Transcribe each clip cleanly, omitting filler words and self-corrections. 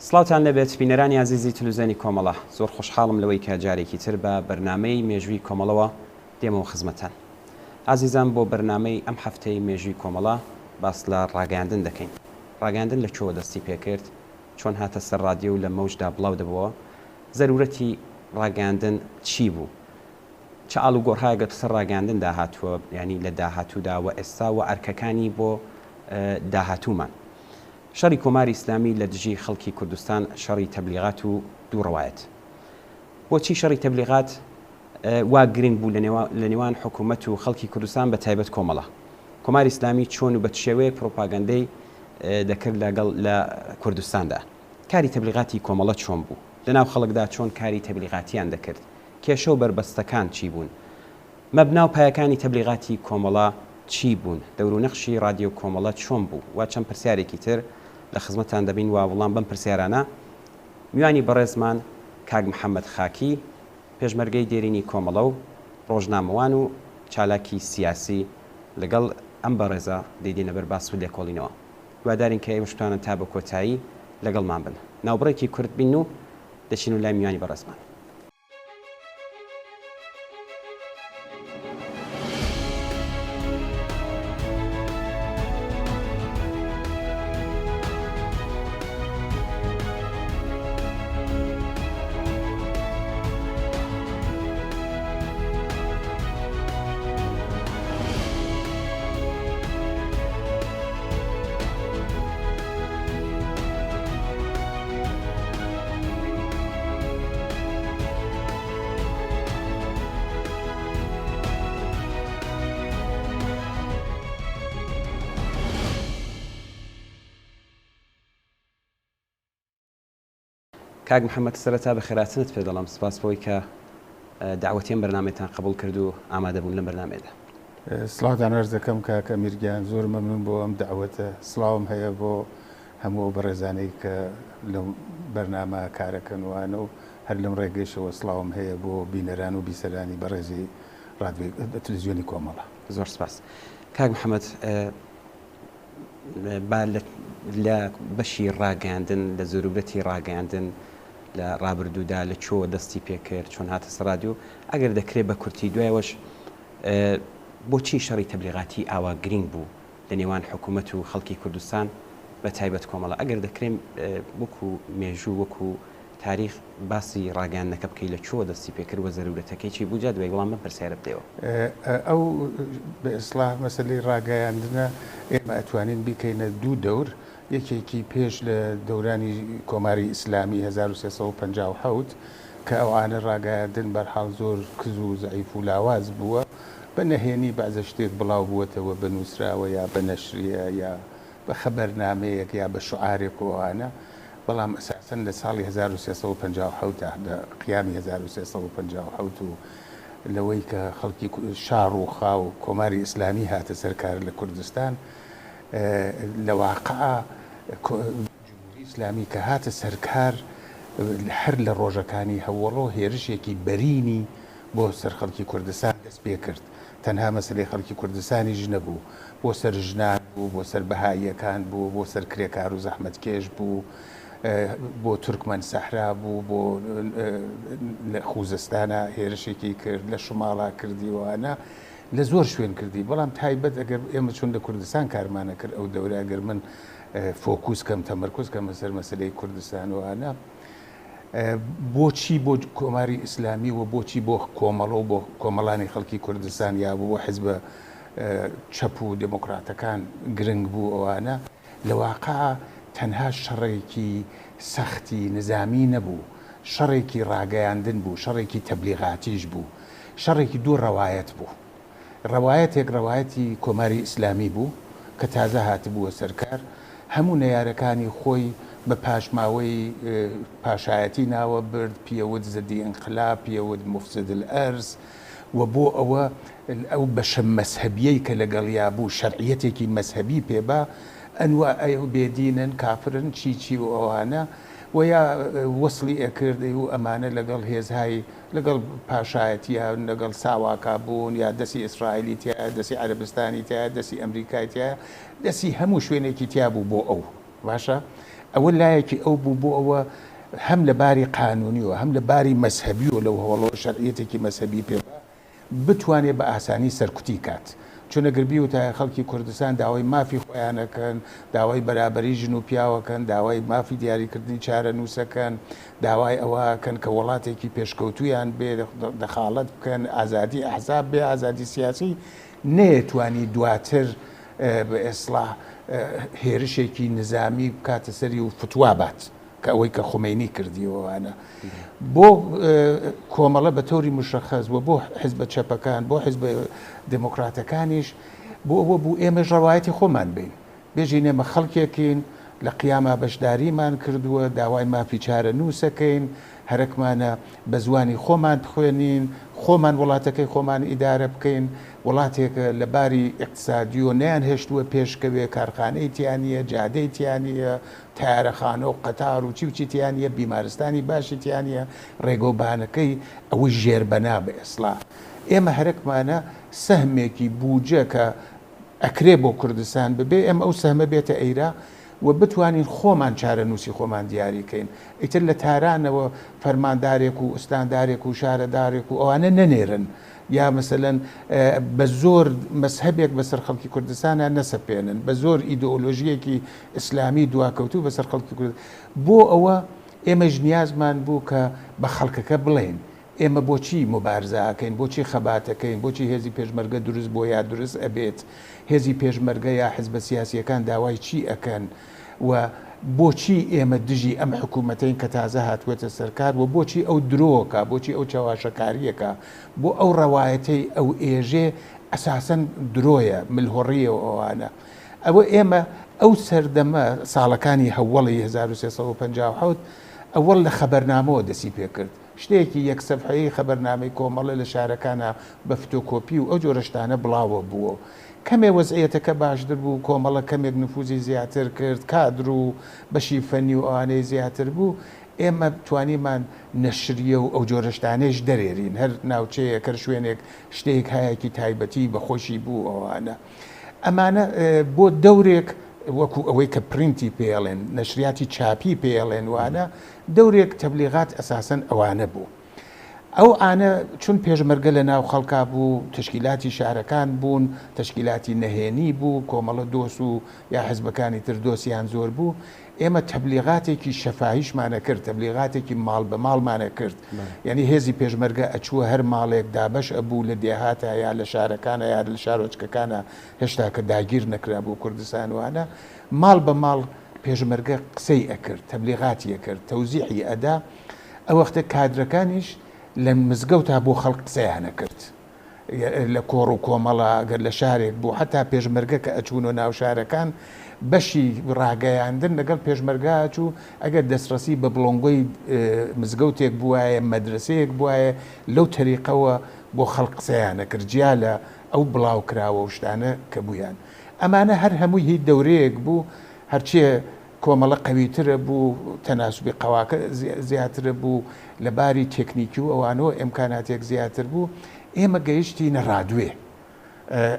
سڵاوتان لێبێت بینەرانی ئازیزی تلوزێنی کۆمەڵە، زۆر خۆشحاڵم لەوەی کە جارێکی تر بە بەرنامەی مێژووی کۆمەڵەوە دێمەوە خزمەتتان. ئازیزان بۆ بەرنامەی ئەم هەفتەی مێژووی کۆمەڵە باس لە ڕاگەیاندن دەکەین. ڕاگەیاندن لە کوێوە دەستی پێکرد؟ چۆن هاتە سەر ڕادیۆ و لە مەوجدا بڵاو دەبۆوە؟ زەرورەتی ڕاگەیاندن چی بوو؟ چ ئاڵوگۆڕهایەک لە سەر ڕاگەیاندندا هاتووە یانی لە داهاتوودا و ئێستا و ئەرکەکانی بۆ داهاتوومان؟ شەڕی کۆماری ئیسلامی لە دژی خەڵکی کوردستان شەڕی تەبلیغات و دوو ڕەوایەت. بۆچی شەڕی تەبلیغات وا گرنگ بوو لە نێوان حکوومەت و خەڵکی کوردستان بە تایبەت کۆمەڵە؟ کۆماری ئیسلامی چۆن و بە چ شێوەیەک پڕوپاگەندەی دەکرد لەگەڵ لە کوردستاندا؟ کاری تەبلیغاتی کۆمەڵە چۆن بوو؟ لە ناو خەڵکدا چۆن کاری تەبلیغاتیان دەکرد؟ کێشە و بەربەستەکان چی بوون؟ مەبنا و پایەکانی تەبلیغاتی کۆمەڵە چی بوون؟ دەور و نەخشی ڕادیۆ کۆمەڵە چۆن بوو؟ و چەند پرسیارێکی تر لە خزمەتتان دەبین و وڵام بەم پرسیارانە میوانی بەڕێزمان کاک محەمەد خاکی، پێشمەرگەی دێرینی کۆمەڵە و ڕۆژنامەوان و چالاکی سیاسی لەگەڵ ئەم بەڕێزە دەیدەینە بەر باس و لێکۆڵینەوە. هیوادارین کە ئێوەش بتوانن تا بە کۆتایی لەگەڵمان بن. ناوبڕێکی کورت بین و دەچینە لای میوانی بەڕێزمان. کاک محمد سەرەتا بەخێرهاتنت پێ دەڵێم سپاس بۆی کە دەعوەتی ئەم بەرنامەیەتان قبوڵ کرد و ئامادە بوون لەم بەرنامەیەدا. سڵاوتان عەرز دەکەم کاک ئەمیر گیان زۆر مەمنون بۆ ئەم دەعوەتە سڵاوم هەیە بۆ هەموو ئەو بەڕێزانەی کە لەم بەرنامە کارەکەن وانە و هەر لەم ڕێگەیشەوە سڵاوم هەیە بۆ بینەران و بیسەرانی بەڕێزی ڕادیۆی تلویزیۆنی کۆمەڵە. زۆر سپاس کاک محمد. با لە بەشی ڕاگەیاندن، لە زەرورەتی ڕاگەیاندن لە ڕابردوودا لە کوێوە دەستی پێکرد، چۆن هاتە سەر ڕادیۆ، ئەگەر دەکرێت بە کورتی، دوایەوەش بۆچی شەڕی تەبلیغاتی ئاوا گرینگ بوو لە نێوان حکوومەت و خەڵکی کوردستان بە تایبەت کۆمەڵە، ئەگەر دەکرێت وەکوو مێژوو، وەکوو تاریخ باسی ڕاگەیاندنەکە بکەی لە کوێوە دەستی پێکرد و زەرورەتەکەی چی بوو جا دوای وڵام بەم پرسیارە بدەیەوە. ئەو بە ئیسڵاح مەسەلەی ڕاگەیاندنە ئێمە ئەتوانین بیکەینە دوو دەور، یەکێکی پێش لە دەورانی کۆماری ئیسلامی 1357 کە ئەوانە ڕاگەیاندن بەرحاڵ زۆر کز و زەعیف و لاواز بووە بە نەهێنی بەعزە شتێک بڵاو بووەتەوە بە نووسراوە یا بە نەشریە یا بە خەبەرنامەیەک یا بە شوعارێک و ئەوانە، بەڵام ئەساسەن لە ساڵی 1357 دا، لە قیامی 1357 و لەوەی کە خەڵکی شا ڕووخا و کۆماری ئیسلامی هاتە سەر کار لە کوردستان، لە واقعا جمهوری ئیسلامی کە هاتە سەر کار هەر لە ڕۆژەکانی هەوەڵۆ هێرشێکی بەرینی بۆ سەر خەڵکی کوردستان دەست پێ کرد. تەنها مەسەلەی خەڵکی کوردستانیش نەبوو، بۆ سەر ژنان بوو، بۆ سەر بەهاییەکان بوو، بۆ سەر کرێکار و زەحمەتکێش بوو، بۆ تورکمەن سەحرا بوو، بۆ لە خوزستانا هێرشێکی کرد، لە شوماڵا کردی و ئەوانە لە زۆر شوێن کردی. بەڵام تایبەت ئەگەر ئێمە چون لە کوردستان کارمانە کرد ئەو دەورە ئەگەر من فۆکوس کەم تەمەرکوز کەمە سەر مەسەلەی کوردستان و ئەوانە، بۆچی بۆ کۆماری ئیسلامی و بۆچی بۆ کۆمەڵە و بۆ کۆمەڵانی خەڵکی کوردستان یا بۆ حزبە چەپ و دێمۆکڕاتەکان گرنگ بوو ئەوانە لە واقع تەنها شەڕێکی سەختی نزامی نەبوو شەڕێکی ڕاگەیاندن بوو شەڕێکی تەبلیغاتیش بوو. شەڕێکی دوو ڕەوایەت بوو. ڕەوایەتێک ڕەوایەتی کۆماری ئیسلامی بوو کە تازە هاتبووە سەر کار، هەموو نەیارەکانی خۆی بە پاشماوەی پاشایەتی ناوە برد، پیەوت زدی انقلاب، پیەوت مفسد الارض و بۆ ئەوە ئەو بەشە مەزهەبیەی کە لەگەڵیا بوو شەرعیەتێکی مەزهەبی پێ با، ئەنوا ئەو بێدینن، کافرن، چی چی و ئەوانە و یا وەسڵی ئەکرد و ئەمانە لەگەڵ هێزهای لەگەڵ پاشایەتیا لەگەڵ ساواکا بوون یا دەسی ئیسرائیلی تیایە دەسی عەرەبستانی تیایە دەسی ئەمریکای تیایە دەسی هەموو شوێنێکی تیا بوو بۆ ئەو باشە ئەوە لایەکی ئەو بوو بۆ ئەوە هەم لە باری قانونیەوە هەم لە باری مەزهەبیەوە لەو هەوڵەوە شەرعیەتێکی مەزهەبی پێ با بتوانێ بە ئاسانی سەرکوتی کات. چون ئەگەر بیوتایە خەڵکی کوردستان داوای مافی خۆیان ئەکەن، داوای بەرابەری ژن و پیاو ئەکەن، داوای مافی دیاریکردنی چارەنووس ئەکەن، داوای ئەوە ئەکەن کە وڵاتێکی پێشکەوتوویان بێ، دەخاڵەت بکەن، ئازادی ئەحزاب بێ، ئازادی سیاسی، نەیەتوانی دواتر بە ئێسڵاح هێرشێکی نزامی بکاتە سەری و فتوا بات. کە ئەوەی کە خومەینی کردی و ئەوانە بۆ کۆمەڵە بە تەوری مشەخەس و بۆ حزبە چەپەکان بۆ حزبە دێمۆکڕاتەکانیش بۆ ئەوە بوو ئێمەش ڕەوایەتی خۆمان بین بێژین ئێمە خەڵکێکین لە قیاما بەشداریمان کردووە داوای مافی چارەنووسەکەین هەرەکمانە بە زوانی خۆمان بخوێنین خۆمان وڵاتەکەی خۆمان ئیدارە بکەین وڵاتێکە لە باری ئیقتسادیۆ نەیان هێشتووە پێشکەوێ کارخانەی تیا نییە جادەی تیا نییە تەیارەخانە و قەتار و چی و چی تیا نییە، بیمارستانی باشی تیا نییە، ڕێگەوبانەکەی ئەوەی ژێربەنا بە ئێسڵا ئێمە هەرەکمانە سەهمێکی بوجە کە ئەکرێ بۆ کوردستان ببێ ئێمە ئەو سەهمە بێتە ئەیرا و بتوانین خۆمان چارەنووسی خۆمان دیاری کەین ئیتر لە تارانەوە فەرماندارێک و ئوستاندارێک و شارەدارێک و ئەوانە نەنێرن یا مەسەلەن بە زۆر مەزهەبێک بەسەر خەڵکی کوردستانا نەسەپێنن، بە زۆر ئیدۆلۆژییەکی ئیسلامی دواکەوتوو بەسەر خەڵکی کورد، بۆ ئەوە ئێمەش نیازمان بوو کە بە خەڵکەکە بڵێین ئێمە بۆچی موبارزە ئەکەین، بۆچی خەبات ئەکەین، بۆچی هێزی پێشمەرگە دروست بووە یا دروست ئەبێت، هێزی پێشمەرگە یا حزبە سیاسییەکان داوای چی ئەکەن و بۆچی ئێمە دژی ئەم حکوومەتەین کە تازە هاتووەتە سەر کار و بۆچی ئەو درۆ ئەکا، بۆچی ئەو چەواشەکارییەکا، بۆ ئەو ڕەوایەتەی ئەو ئێژێ ئەساسەن درۆیە، ملهوڕییە و ئەوانە. ئەوە ئێمە ئەو سەردەمە ساڵەکانی هەوەڵی 1357 ئەوەڵ لە خەبەرنامەوە دەسی پێ کرد. شتێکی یەک سەفحەیی خەبەرنامەی کۆمەڵە لە شارەکانا بە فتۆکۆپی و ئەو جۆرە شتانە بڵاوە بووە. کەمێ وەزعیەتەکە باشتر بوو، کۆمەڵە کەمێک نفوزی زیاتر کرد، کادر و بەشی فەنی و ئەوانەی زیاتر بوو، ئێمە توانیمان نەشریە و ئەو جۆرە شتانەیش دەرێرین، هەر ناوچەیەک، هەر شوێنێک شتێک هایەکی تایبەتی بە خۆشی بوو ئەوانە. ئەمانە بۆ دەورێک وەکو ئەوەی کە پرینتی پێ ئەڵێن، نەشریاتی چاپی پێ ئەڵێن وانە، دەورێک تەبلیغات ئەساسەن ئەوانە بوو. ئەو ئانە چون پێشمەرگە لە ناو خەڵکا بوو، تەشکیلاتی شارەکان بوون، تەشکیلاتی نەهێنی بوو، کۆمەڵە دۆس و یا حزبەکانی تر دۆسیان زۆر بوو، ئێمە تەبلیغاتێکی شەفاهیشمان ئەکرد، تەبلیغاتێکی ماڵ بە ماڵمان ئەکرد. یانی هێزی پێشمەرگە ئەچووە هەر ماڵێک دابەش ئەبوو لە دێهاتا یا لە شارەکانا یا لە شارۆچکەکانا هێشتا کە داگیر نەکرابوو کوردستان وانە، ماڵ بە ماڵ پێشمەرگە قسەی ئەکرد، تەبلیغاتی ئەکرد، تەوزیعی ئەدا. ئەوەختە کادرەکانیش لە مزگەوتا بۆ خەڵک قسەیان ئەکرد. لە کۆڕ و کۆمەڵە گەر لە شارێک بوو حەتا پێشمەرگە کە ئەچوونۆ ناو شارەکان بەشی ڕاگەیاندن لەگەڵ پێشمەرگە ئەچوو ئەگەر دەستڕەسی بە بڵۆنگۆی مزگەوتێک بوایە مەدرەسەیەک بوایە لەو تەریقەوە بۆ خەڵک قسەیان ئەکرد جیا لە ئەو بڵاوکراوە و شتانە کە بوویان ئەمانە هەر هەمووی هی دەورەیەک بوو هەرچێ کۆمەڵە قەویترە بوو، تەناسوبی قەواکە زیاترە بوو، لە باری تێکنیکی و ئەوانەوە ئێمکاناتێک زیاتر بوو، ئێمە گەیشتینە ڕادوێ.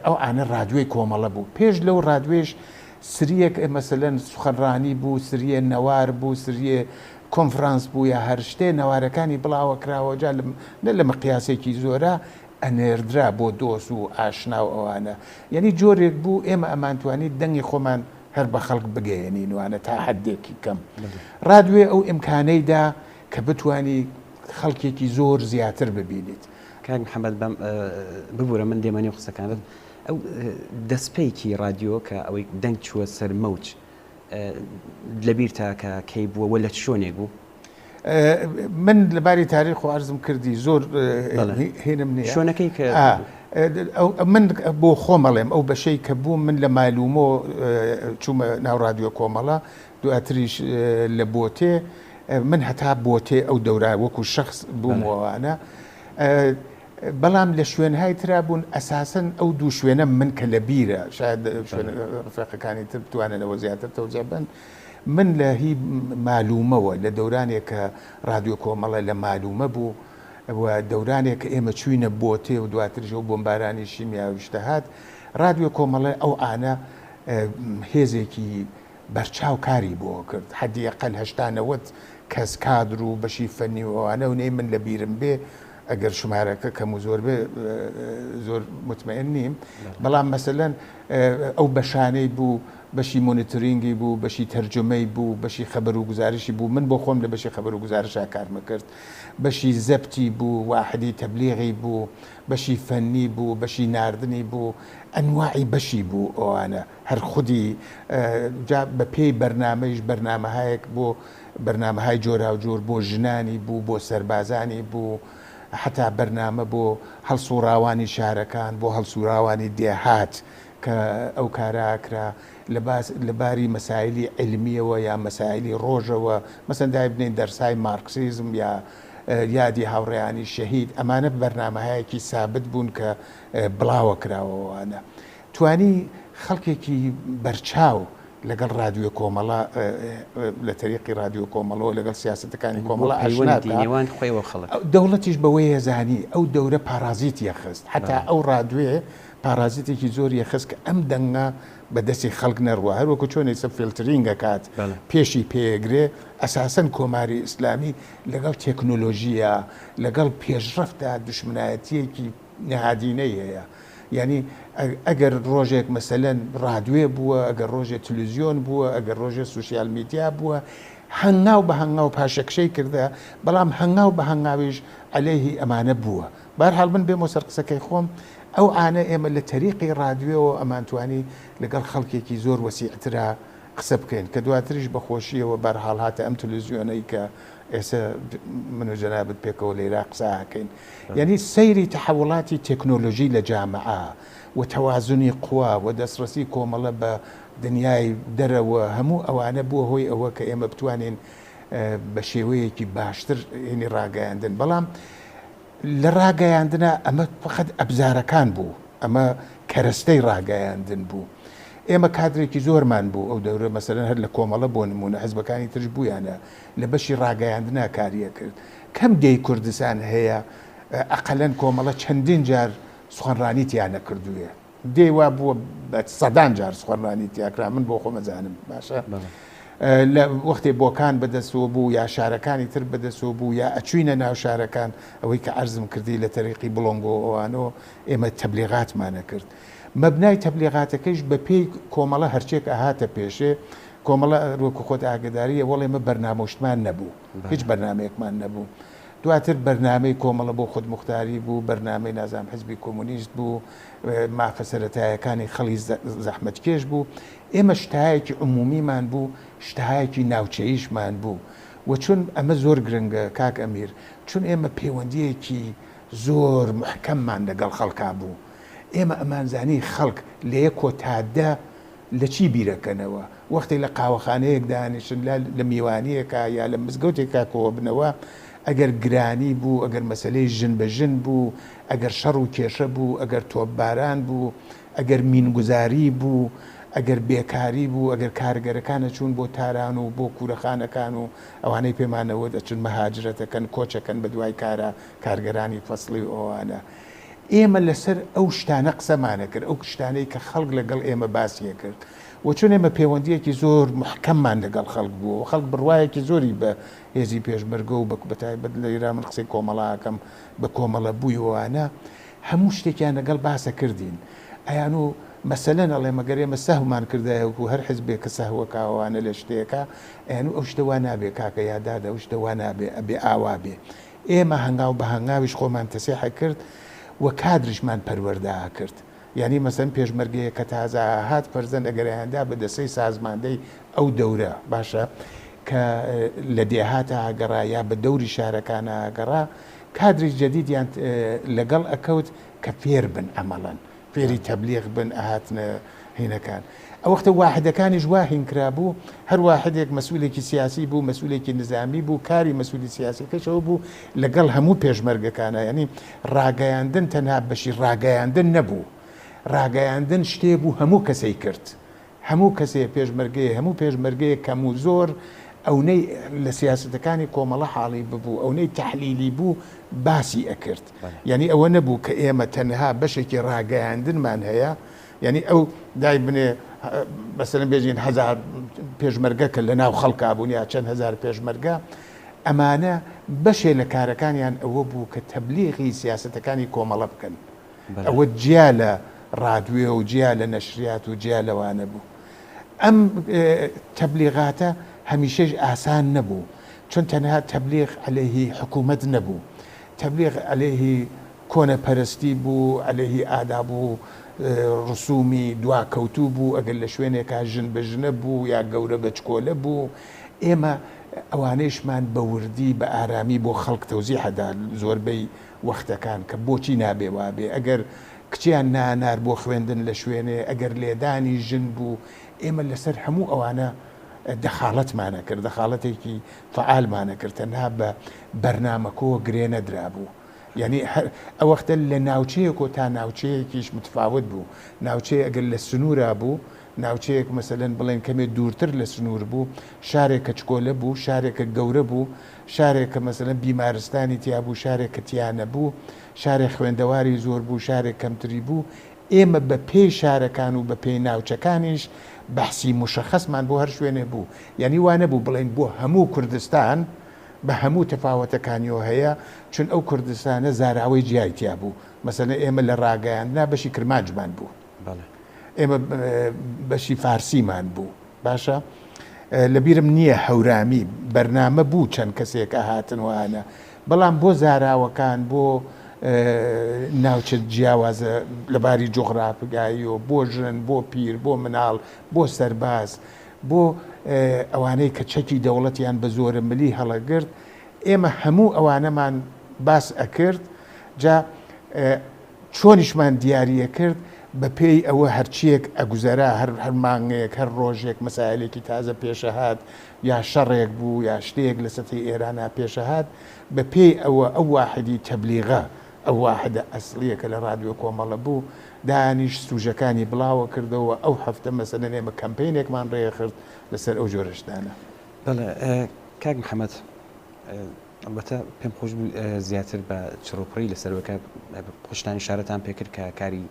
ئەو ئانە ڕادوێی کۆمەڵە بوو. پێش لەو ڕادوێش سریەک مەسەلەن سوخەنڕانی بوو، سریێ نەوار بوو، سریێ کۆنفرانس بوو یا هەر شتێ، نەوارەکانی بڵاوە کراوە، جا نە لە مقیاسێکی زۆرا ئەنێردرا بۆ دۆس و ئاشنا و ئەوانە. یەنی جۆرێک بوو ئێمە ئەمانتوانی دەنگی خۆمان هەر بە خەڵک بگەیەنین وانە تا حەدێکی کەم. ڕادوێ ئەو ئیمکانەی دا کە بتوانی خەڵکێکی زۆر زیاتر ببینیت. کاک محەمەد بەم ببورە من دێمە نێو قسەکانت ئەو دەستپێکی ڕادیۆ کە ئەوەی دەنگ چووە سەر مەوج لەبیرتە کە کەی بووە وە لە چ شوێنێک بوو؟ من لە باری تاریخ و عەرزم کردی زۆر هینم نییە. شوێنەکەی کە من بۆ خۆم ئەڵێم ئەو بەشەی کە بووم من لە مالومۆ چوومە ناو ڕادیۆ کۆمەڵە دواتریش لە بۆتێ من هەتا بۆتێ ئەو دەورە وەکو شەخس بووم وەوانە بەڵام لە شوێنهای ترا بوون ئەساسەن ئەو دوو شوێنەم من کە لە بیرە شاید ڕفێقەکانی تر بتوانن لەوە زیاتر تەوزیع بن من لە هی مالومەوە لە دەورانێک کە ڕادیۆ کۆمەڵە لە مالومە بوو و دەورانێک کە ئێمە چووینە بۆتێ و دواتریش ئەو بۆمبارانی شیمیاویش دەهات ڕادیۆ کۆمەڵە ئەو ئانە هێزێکی بەرچاو کاری بۆ کرد حەدی ئەقەل 80 90 کەس کادر و بەشی فەنی و ئەوانە و نەی من لە بیرم بێ ئەگەر شمارەکە کەم و زۆر بێ زۆر متمئن نیم بەڵام مەسەلەن ئەو بەشانەی بوو بەشی monitoring ی بوو بەشی تەرجمەی بوو بەشی خەبەر و گزارشی بوو من بۆ خۆم لە بەشی خەبەر و گزارشا کارمە کرد بەشی زەبتی بوو واحدی تەبلیغی بوو بەشی فەنی بوو بەشی ناردنی بوو ئەنواعی بەشی بوو ئەوانە هەر خودی جا بە پێی بەرنامەیش بەرنامەهایەک بۆ بەرنامەهای جۆراوجۆر بۆ ژنانی بوو، بۆ سەربازانی بوو، حەتا بەرنامە بۆ هەڵسووڕاوانی شارەکان، بۆ هەڵسووراوانی دێهات کە ئەو کارە ئەکرا، لە باس لە باری مەسایلی عیلمییەوە یا مەسایلی ڕۆژەوە، مەسەن دایبنێین دەرسای مارکسیزم یا یادی هاوڕێیانی شەهید، ئەمانە بەرنامەهایەکی سابت بوون کە بڵاوە کراوەوانە. توانی خەڵکێکی بەرچاو لەگەڵ ڕادیۆ کۆمەڵە لە تەریقی ڕادیۆ کۆمەڵەوە لەگەڵ سیاسەتەکانی کۆمەڵە ئاشنا بکا. نێوان خۆی و خەڵک. دەوڵەتیش بەوەیە زانی ئەو دەورە پاڕازیت یەخست حەتا ئەو ڕادوێ پاڕازیتێکی زۆر یەخست کە ئەم دەنگە بە دەستی خەڵک نەڕوا هەر وەکو چۆن ئێستا فیلترینگ ئەکات پێشی پێگرێ ئەساسەن کۆماری ئیسلامی لەگەڵ تێکنۆلۆژیا لەگەڵ پێشڕەفتا دوشمنایەتیەکی نهادینەی هەیە یانی ئەگەر ڕۆژێک مەسەلەن ڕادوێ بووە، ئەگەر ڕۆژێ تلوزیۆن بووە، ئەگەر ڕۆژێ social media بووە، هەنگاو بە هەنگاو پاشەکشەی کردە، بەڵام هەنگاو بە هەنگاویش عەلەیهی ئەمانە بووە. بەهەرحاڵ من بێمەوە سەر قسەکەی خۆم، ئەو ئانە ئێمە لە تەریقی ڕادوێوە ئەمانتوانی لەگەڵ خەڵکێکی زۆر وەسیعترا قسە بکەین، کە دواتریش بە خۆشییەوە بەهەرحاڵ هاتە ئەم تلوزیۆنەی کە ئێسە من و جەنابت پێکەوە لەیرا قسە ئەکەین. یانی سەیری تەحەوڵاتی تێکنۆلۆژی لە جامعە و تەوازنی قوا و دەستڕەسی کۆمەڵە بە دنیای دەرەوە هەموو ئەوانە بووە هۆی ئەوە کە ئێمە بتوانین بە شێوەیەکی باشتر یانی ڕاگەیاندن بەڵام لە ڕاگەیاندنا ئەمە فقط ئەبزارەکان بوو ئەمە کەرەستەی ڕاگەیاندن بوو ئێمە کادرێکی زۆرمان بوو ئەو دەورە مەسەلەن هەر لە کۆمەڵە بۆ نموونە حزبەکانی ترش بوویانە لە بەشی ڕاگەیاندنا کاری ئەکرد کەم دێی کوردستان هەیە ئەقەلەن کۆمەڵە چەندین جار سوخەنڕانی تیا نەکردووێ دێی وا بووە بە سەدان جار سوخەنڕانی تیا کرا من بۆ خۆم ئەزانم باشە لە وەختێ بۆکان بەدەستەوە بوو یا شارەکانی تر بەدەستەوە بوو یا ئەچوینە ناو شارەکان ئەوەی کە عەرزم کردی لە تەریقی بڵۆنگۆ ئەوانۆ ئێمە تەبلیغاتمان ئەکرد مەبنای تەبلیغاتەکەیش بە پێی کۆمەڵە هەرچێک ئەهاتە پێشێ کۆمەڵە وەکو خۆت ئاگەداری ئەوەڵ ئێمە بەرنامەوشتمان نەبوو هیچ بەرنامەیەکمان نەبوو دواتر بەرنامەی کۆمەڵە بۆ خودموختاری بوو، بەرنامەی نازانم حزبی کۆمۆنیست بوو، مافە سەرەتایەکانی خەڵی زەحمەتکێش بوو. ئێمە شتهایەکی عمومیمان بوو، شتهایەکی ناوچەییشمان بوو و چون ئەمە زۆر گرنگە کاک ئەمیر، چون ئێمە پێوەندییەکی زۆر موحکەممان لەگەڵ خەڵکا بوو. ئێمە ئەمانزانی خەڵک لە یەکۆ تا دە لە چی بیرەکەنەوە؟ وەختێ لە قاوەخانەیەک دانیشن، لا لە میوانییەکا یا لە مزگەوتێکا کۆبنەوە، ئەگەر گرانی بوو، ئەگەر مەسەلەی ژن بە ژن بوو، ئەگەر شەڕ و کێشە بوو، ئەگەر تۆپباران بوو، ئەگەر مینگوزاری بوو، ئەگەر بێکاری بوو، ئەگەر کارگەرەکان ئەچوون بۆ تاران و بۆ کوورەخانەکان و ئەوانەی پێمان ئەوت ئەچن مەهاجرەت ئەکەن، کۆچ ئەکەن بە دوای کارا، کارگەرانی فەسڵی و ئەوانە. ئێمە لەسەر ئەو شتانە قسەمان ئەکرد، ئەو شتانەی کە خەڵک لەگەڵ ئێمە باسی ئەکرد و چون ئێمە پێوەندییەکی زۆر موحکەممان لەگەڵ خەڵک بوو و خەڵک بڕوایەکی زۆری بە هێزی پێشمەرگە و بە تایبەت لەیرا من قسەی کۆمەڵە ئەکەم بە کۆمەڵە بووی ئەوانە هەموو شتێکیان لەگەڵ باس ئەکردین ئەیان و مەسەلەن ئەڵێم ئەگەر ئێمە سەهومان کردایە وەکوو هەر حزبێک کە سەهوە کا ئەوانە لە شتێکا ئەیان و ئەو شتە وا نابێ کاکە یا دادە ئەو شتە وا نابێ ئەبێ ئاوا بێ ئێمە هەنگاو بە هەنگاویش خۆمان تەسیح ئەکرد و کادریشمان پەروەردە ئەکرد. یانی مەسەلەن پێشمەرگەیەک کە تازە ئەهات فەرزەن ئەگەر ئەیاندا بە دەسەی سازماندەی ئەو دەورە باشە. کە لە دێهاتا ئەگەڕا یا بە دەوری شارەکانا ئەگەڕا، کادری جەدیدیان لەگەڵ ئەکەوت کە فێر بن عەمەڵەن فێری تەبلیغ بن ئەهاتنە هینەکان. ئەوەختە واحدەکانیش وا هین کرابوو هەر واحدێک مەسئولێکی سیاسی بوو، مەسئولێکی نزامی بوو، کاری مەسئولی سیاسیەکەش ئەوە بوو لەگەڵ هەموو پێشمەرگەکانا یانی ڕاگەیاندن تەنها بەشی ڕاگەیاندن نەبوو، ڕاگەیاندن شتێ بوو هەموو کەسەی کرد. هەموو کەسێ پێشمەرگەیە، هەموو پێشمەرگەیەک کەم و زۆر ئەونەی لە سیاسەتەکانی کۆمەڵە حاڵی ببوو، ئەونەی تەحلیلی بوو باسی ئەکرد. یانی ئەوە نەبوو کە ئێمە تەنها بەشێکی ڕاگەیاندنمان هەیە، یانی ئەو دایبنێ مەسەلەن بێژین هەزار پێشمەرگە کە لە ناو خەڵکا بوون یا چەند هەزار پێشمەرگە، ئەمانە بەشێ لە کارەکانیان ئەوە بوو کە تەبلیغی سیاسەتەکانی کۆمەڵە بکەن. ئەوە جیا لە ڕادوێ و جیا لە نەشریات و جیا لەوانە بوو. ئەم تەبلیغاتە هەمیشەیش ئاسان نەبوو، چون تەنها تەبلیغ عەلەیهی حکوومەت نەبوو، تەبلیغ عەلەیهی کۆنەپەرستی بوو، عەلەیهی ئاداب و ڕسوومی دواکەوتوو بوو، ئەگەر لە شوێنێکا ژن بە ژنە بوو یا گەورە بە چکۆلە بوو، ئێمە ئەوانەیشمان بە وردی بە ئارامی بۆ خەڵک تەوزیح ئەدا، زۆربەی وەختەکان کە بۆچی نابێ وابێ ئەگەر کچیان نانار بۆ خوێندن لە شوێنێ ئەگەر لێدانی ژن بوو ئێمە لەسەر هەموو ئەوانە دەخاڵەتمانە کرد دەخاڵەتێکی فەعالمانە کرد تەنها بە بەرنامەکەوە گرێ نەدرابوو یعنی ئەوەختە لە ناوچەیەکۆ تا ناوچەیەکیش متفاوت بوو ناوچەیە ئەگەر لە سنوورا بوو ناوچەیەک مەسەلەن بڵێن کەمێ دوورتر لە سنوور بوو، شارێک کە چکۆلە بوو، شارێک کە گەورە بوو، شارێک کە مەسەلەن بیمارستانی تیا بوو، شارێک کە تیا نەبوو، شارێک خوێندەواری زۆر بوو، شارێک کەمتری بوو، ئێمە بە پێی شارەکان و بە پێی ناوچەکانیش بەحسی موشەخەسمان بۆ هەر شوێنێ بوو. یانی وا نەبوو بڵێین بۆ هەموو کوردستان بە هەموو تەفاوەتەکانیەوە هەیە، چون ئەو کوردستانە زاراوەی جیای تیا بوو. مەسەلەن ئێمە لە ڕاگەیاندنا بەشی کرمانجمان بوو. بەڵێ. ئێمە بەشی فارسیمان بوو باشە لەبیرم نییە هەورامی بەرنامە بوو چەند کەسێک ئەهاتن وانە بەڵام بۆ زاراوەکان بۆ ناوچە جیاوازە لەباری جوغرافگایی و بۆ ژن بۆ پیر بۆ مناڵ بۆ سەرباز بۆ ئەوانەی کە چەکی دەوڵەتیان بە زۆرە ملی هەڵەگرت ئێمە هەموو ئەوانەمان باس ئەکرد جا چۆنیشمان دیاری ئەکرد بە پێی ئەوە هەرچیەک ئەگوزەرا هەر هەر مانگێک هەر ڕۆژێک مەسایلێکی تازە پێشەهات یا شەڕێک بوو یا شتێک لە سەتحی ئێرانا پێشەهات بە پێی ئەوە ئەو واحدی تەبلیغە ئەو واحدە ئەسڵیە کە لە ڕادیۆ کۆمەڵە بوو دانیشت سوژەکانی بڵاوە کردەوە ئەو هەفتە مەسەلەن ئێمە کەمپەینێکمان ڕێخرد لەسەر ئەو جۆرە شتانە. بەڵێ کاک محەمەد ئەڵبەتە پێم خۆش بوو زیاتر بە چڕوپڕی لەسەر وەکە خۆشتان ئیشارەتان پێکرد کە کاری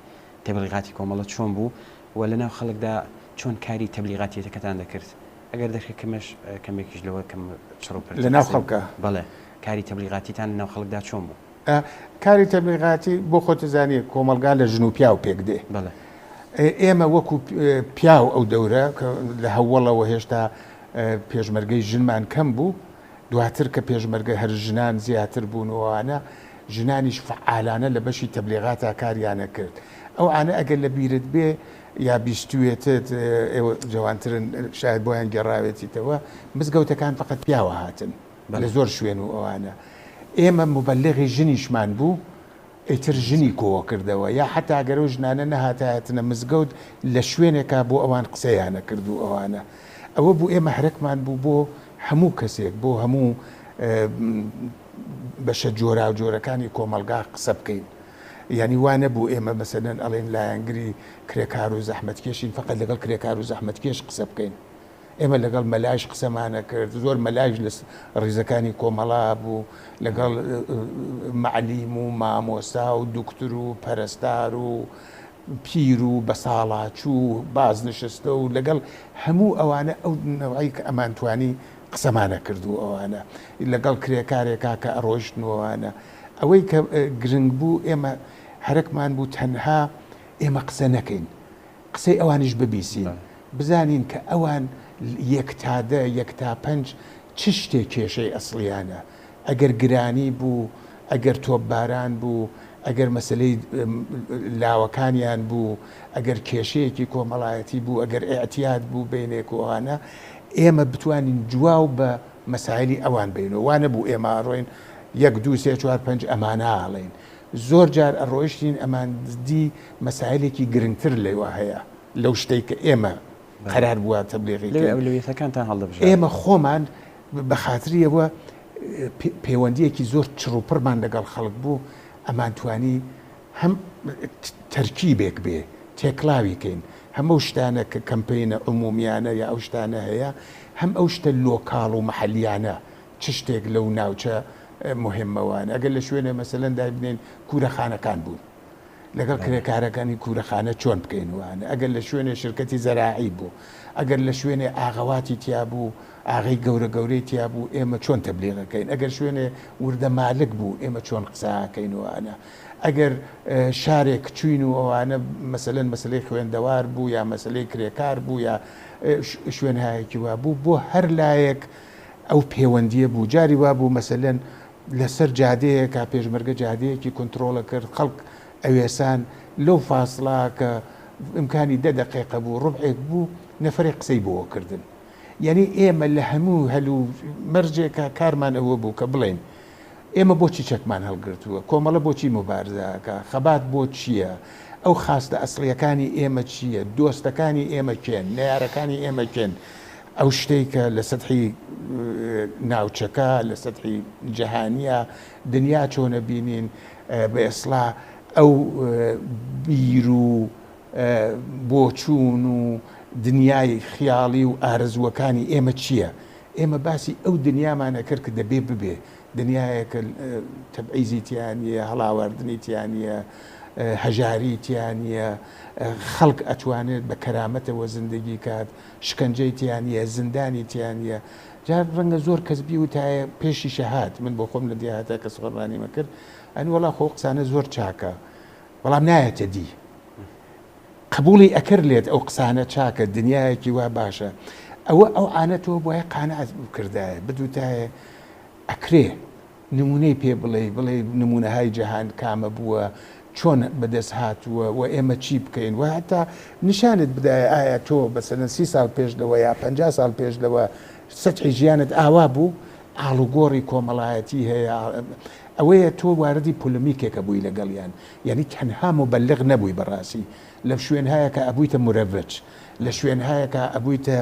تەبلیغاتی کۆمەڵە چۆن بوو و لەناو خەڵکدا چۆن کاری تەبلیغاتیەتەکەتان دەکرد ئەگەر دەرکە کەمەش کەمێکیش لەوە کەم چڕوپڕ لەناو خەڵکە بەڵێ کاری تەبلیغاتیتان لەناو خەڵکدا چۆن بوو؟ کاری تەبلیغاتی بۆ خۆتەزانی کۆمەڵگا لە ژن و پیاو پێک دێ بەڵێ ئێمە وەکو پیاو ئەو دەورە لە هەوڵەوە هێشتا پێشمەرگەی ژنمان کەم بوو دواتر کە پێشمەرگە هەر ژنان زیاتر بوون و ئەوانە، ژنانیش فەعالانە لە بەشی تەبلیغاتا کاریان ئەکرد. ئەوانە ئەگەر لە بیرت بێ یا بیستووێتت، ئێوە جەوانترن شایەد بۆیان گێڕاوێتیتەوە، مزگەوتەکان فەقەت پیاو ئەهاتن لە زۆر شوێن و ئەوانە. ئێمە موبەلیغی ژنیشمان بوو، ئیتر ژنی کۆکردەوە یا حەتا گەر ئەو ژنانە نەهاتایەتنە مزگەوت لە شوێنێکا بۆ ئەوان قسەیانەکرد و ئەوانە. ئەوە بوو ئێمە هەرەکمان بوو بۆ هەموو کەسێک، بۆ هەموو بەشە جۆراوجۆرەکانی کۆمەڵگا قسە بکەین. یانی وا نەبوو ئێمە مەسەلەن ئەڵێین لایەنگری کرێکار و زەحمەتکێشین فەقەت لەگەڵ کرێکار و زەحمەتکێش قسە بکەین. ئێمە لەگەڵ مەلایش قسەمان ئەکرد، زۆر مەلایش لە ڕیزەکانی کۆمەڵە بوو، لەگەڵ مەعلیم و مامۆستا و دوکتور و پەرستار و پیر و بەساڵاچوو و بازنشستە و لەگەڵ هەموو ئەوانە ئەو نەوعەی کە ئەمانتوانی قسەمان ئەکرد و ئەوانە لەگەڵ کرێکارێکا کە ئەڕۆیشتن و ئەوانە. ئەوەی کە گرنگ بوو ئێمە هەرەکمان بوو تەنها ئێمە قسە نەکەین، قسەی ئەوانیش ببیسین، بزانین کە ئەوان یەک تا دە، یەک تا پەنج چ شتێک کێشەی ئەسڵیانە، ئەگەر گرانی بوو، ئەگەر تۆپباران بوو، ئەگەر مەسەلەی لاوەکانیان بوو، ئەگەر کێشەیەکی کۆمەڵایەتی بوو، ئەگەر ئیعتیاد بوو بەینێک و ئەوانە، ئێمە بتوانین جواو بە مەسایلی ئەوان بەینەوە. وا نەبوو ئێمە ئەڕۆین یەک دوو سێ چوار پەنج ئەمانە ئەڵێین. زۆر جار ئەڕۆیشتین ئەمان دی مەسایلێکی گرنگتر لەوە هەیە لەو شتەی کە ئێمە قەرار بووە تەبلیغی لەوێ کەین. ئەولەویەتەکانتان هەڵدەبژارد. ئێمە خۆمان بە خاتریەوە پێوەندییەکی زۆر چڕوپڕمان لەگەڵ خەڵک بوو، ئەمانتوانی هەم تەرکیبێک بێ تێکڵاوی کەین، هەم ئەو شتانە کە کەمپەینە عمومیانە یا ئەو شتانە هەیە، هەم ئەو شتە لۆکاڵ و مەحەلیانە، چ شتێک لەو ناوچە موهیممەوانە. ئەگەر لە شوێنێ مەسەلەن دایبنێین کوورەخانەکان بوون، لەگەڵ کرێکارەکانی کوورەخانە چۆن بکەین وانە، ئەگەر لە شوێنێ شرکەتی زەراعی بوو، ئەگەر لە شوێنێ ئاغەواتی تیا بوو، ئاغەی گەورە گەورەی تیا بوو، ئێمە چۆن تەبلیغ ئەکەین، ئەگەر شوێنێ وردە مالک بوو، ئێمە چۆن قسە ئەکەین وانە، ئەگەر شارێک چووین و ئەوانە مەسەلەن مەسەلەی خوێندەوار بوو یا مەسەلەی کرێکار بوو یا شوێنهایەکی وا بوو، بۆ هەر لایەک ئەو پێوەندییە بوو. جاری وا بوو مەسەلەن لەسەر جادەیەکا پێشمەرگە جادەیەکی کونترۆڵ ئەکرد، خەڵک ئەوێسان، لەو فاسڵە کە ئیمکانی دە دەقیقە بوو، ڕوبعێک بوو، نەفەرێک قسەی بۆ ئەکردن. یانی ئێمە لە هەموو هەل و مەرجێکا کارمان ئەوە بوو کە بڵێین ئێمە بۆچی چەکمان هەڵگرتووە، کۆمەڵە بۆچی موبارزە ئەکا، خەبات بۆ چییە، ئەو خاستە ئەسڵییەکانی ئێمە چییە، دۆستەکانی ئێمە کێن، نەیارەکانی ئێمە کێن، ئەو شتەی کە لە سەتحی ناوچەکە، لە سەتحی جەهانییە دنیا چۆنە بینین، بە ئێسڵا ئەو بیر و بۆچوون و دنیای خیاڵی و ئارەزووەکانی ئێمە چییە؟ ئێمە باسی ئەو دنیامان ئەکرد کە دەبێ ببێ، دنیایەک کە تەبعیزی تیا نییە، هەڵاواردنی تیا نییە، هەژاری تیا نییە، خەڵک ئەتوانێت بە کەرامەتەوە زندگی کات، شکەنجەی تیا نییە، زیندانی تیا نییە. جا ڕەنگە زۆر کەس بیوتایە پێشیشە هات، من بۆ خۆم لە دێهاتە کە سوخەنڕانیم ئەکرد، ئەنی وەڵا خۆ ئەو قسانە زۆر چاکە، بەڵام نایەتە دی. قبوڵی ئەکرد لێت ئەو قسانە چاکە دنیایەکی وا باشە ئەوە ئەو عانە تۆ بوایە قانعت بکردایە بدوتایە ئەکرێ نمونەی پێ بڵێی بڵێی نمونەهای جەهان کامە بووە چۆن بەدەست هاتووە و ئێمە چی بکەین و هەتا نیشانت بدایە ئایا تۆ بەسەلەن سی ساڵ پێش لەوە یا 50 ساڵ پێش لەوە سەتحی ژیانت ئاوا بوو ئاڵوگۆڕی کۆمەڵایەتی هەیە ئەوەیە تۆ واردی پولمیکێکە بووی لەگەڵیان یانی تەنها موبەلغ نەبووی بەڕاستی لە شوێنهایەکا ئەبوویتە مورەڤج لە شوێنهایەکا ئەبوویتە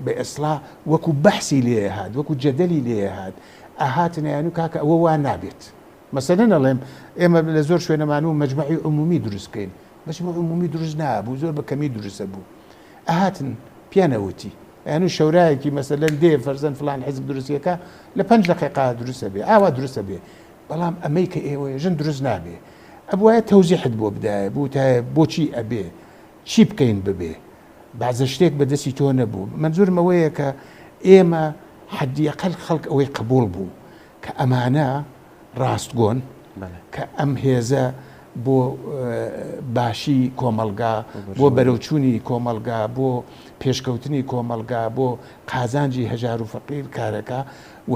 بە ئێسڵا وەکو بەحسی لێ هات وەکو جەدەلی لێ هات ئەهاتن ئەیانوو کاکە ئەوە وا نابێت مەسەلەن ئەڵێم ئێمە لە زۆر شوێنەمان و مەجمەعی عمومی دروست بکەین مەجمەع عمومی دروست نابوو زۆر بە کەمی دروستە بوو ئەهاتن پیان ئەوتی ئەیانوو شەورایەکی مەسەلەن دێ فەرزەن فلان حزب دروستیەکە لە پەنج دەقیقا دروستە بێ ئاوا دروستە بێ بەڵام ئەمەی کە ئێوە ژن دروست نابێ ئەبوایە تەوزیحت بۆ بدایە بوتایە بۆچی ئەبێ چی بکەین ببێ بەعزە شتێک بە دەستی تۆ نەبوو مەنزورم ئەوەیە کە ئێمە حەدی ئەقەل خەڵک ئەوەی قبوڵ بوو کە ئەمانە ڕاستگۆن کە ئەم هێزە بۆ باشی کۆمەڵگا بۆ بەرەوچوونی کۆمەڵگا بۆ پێشکەوتنی کۆمەڵگا بۆ قازانجی هەژار و فەقیر کارەکە و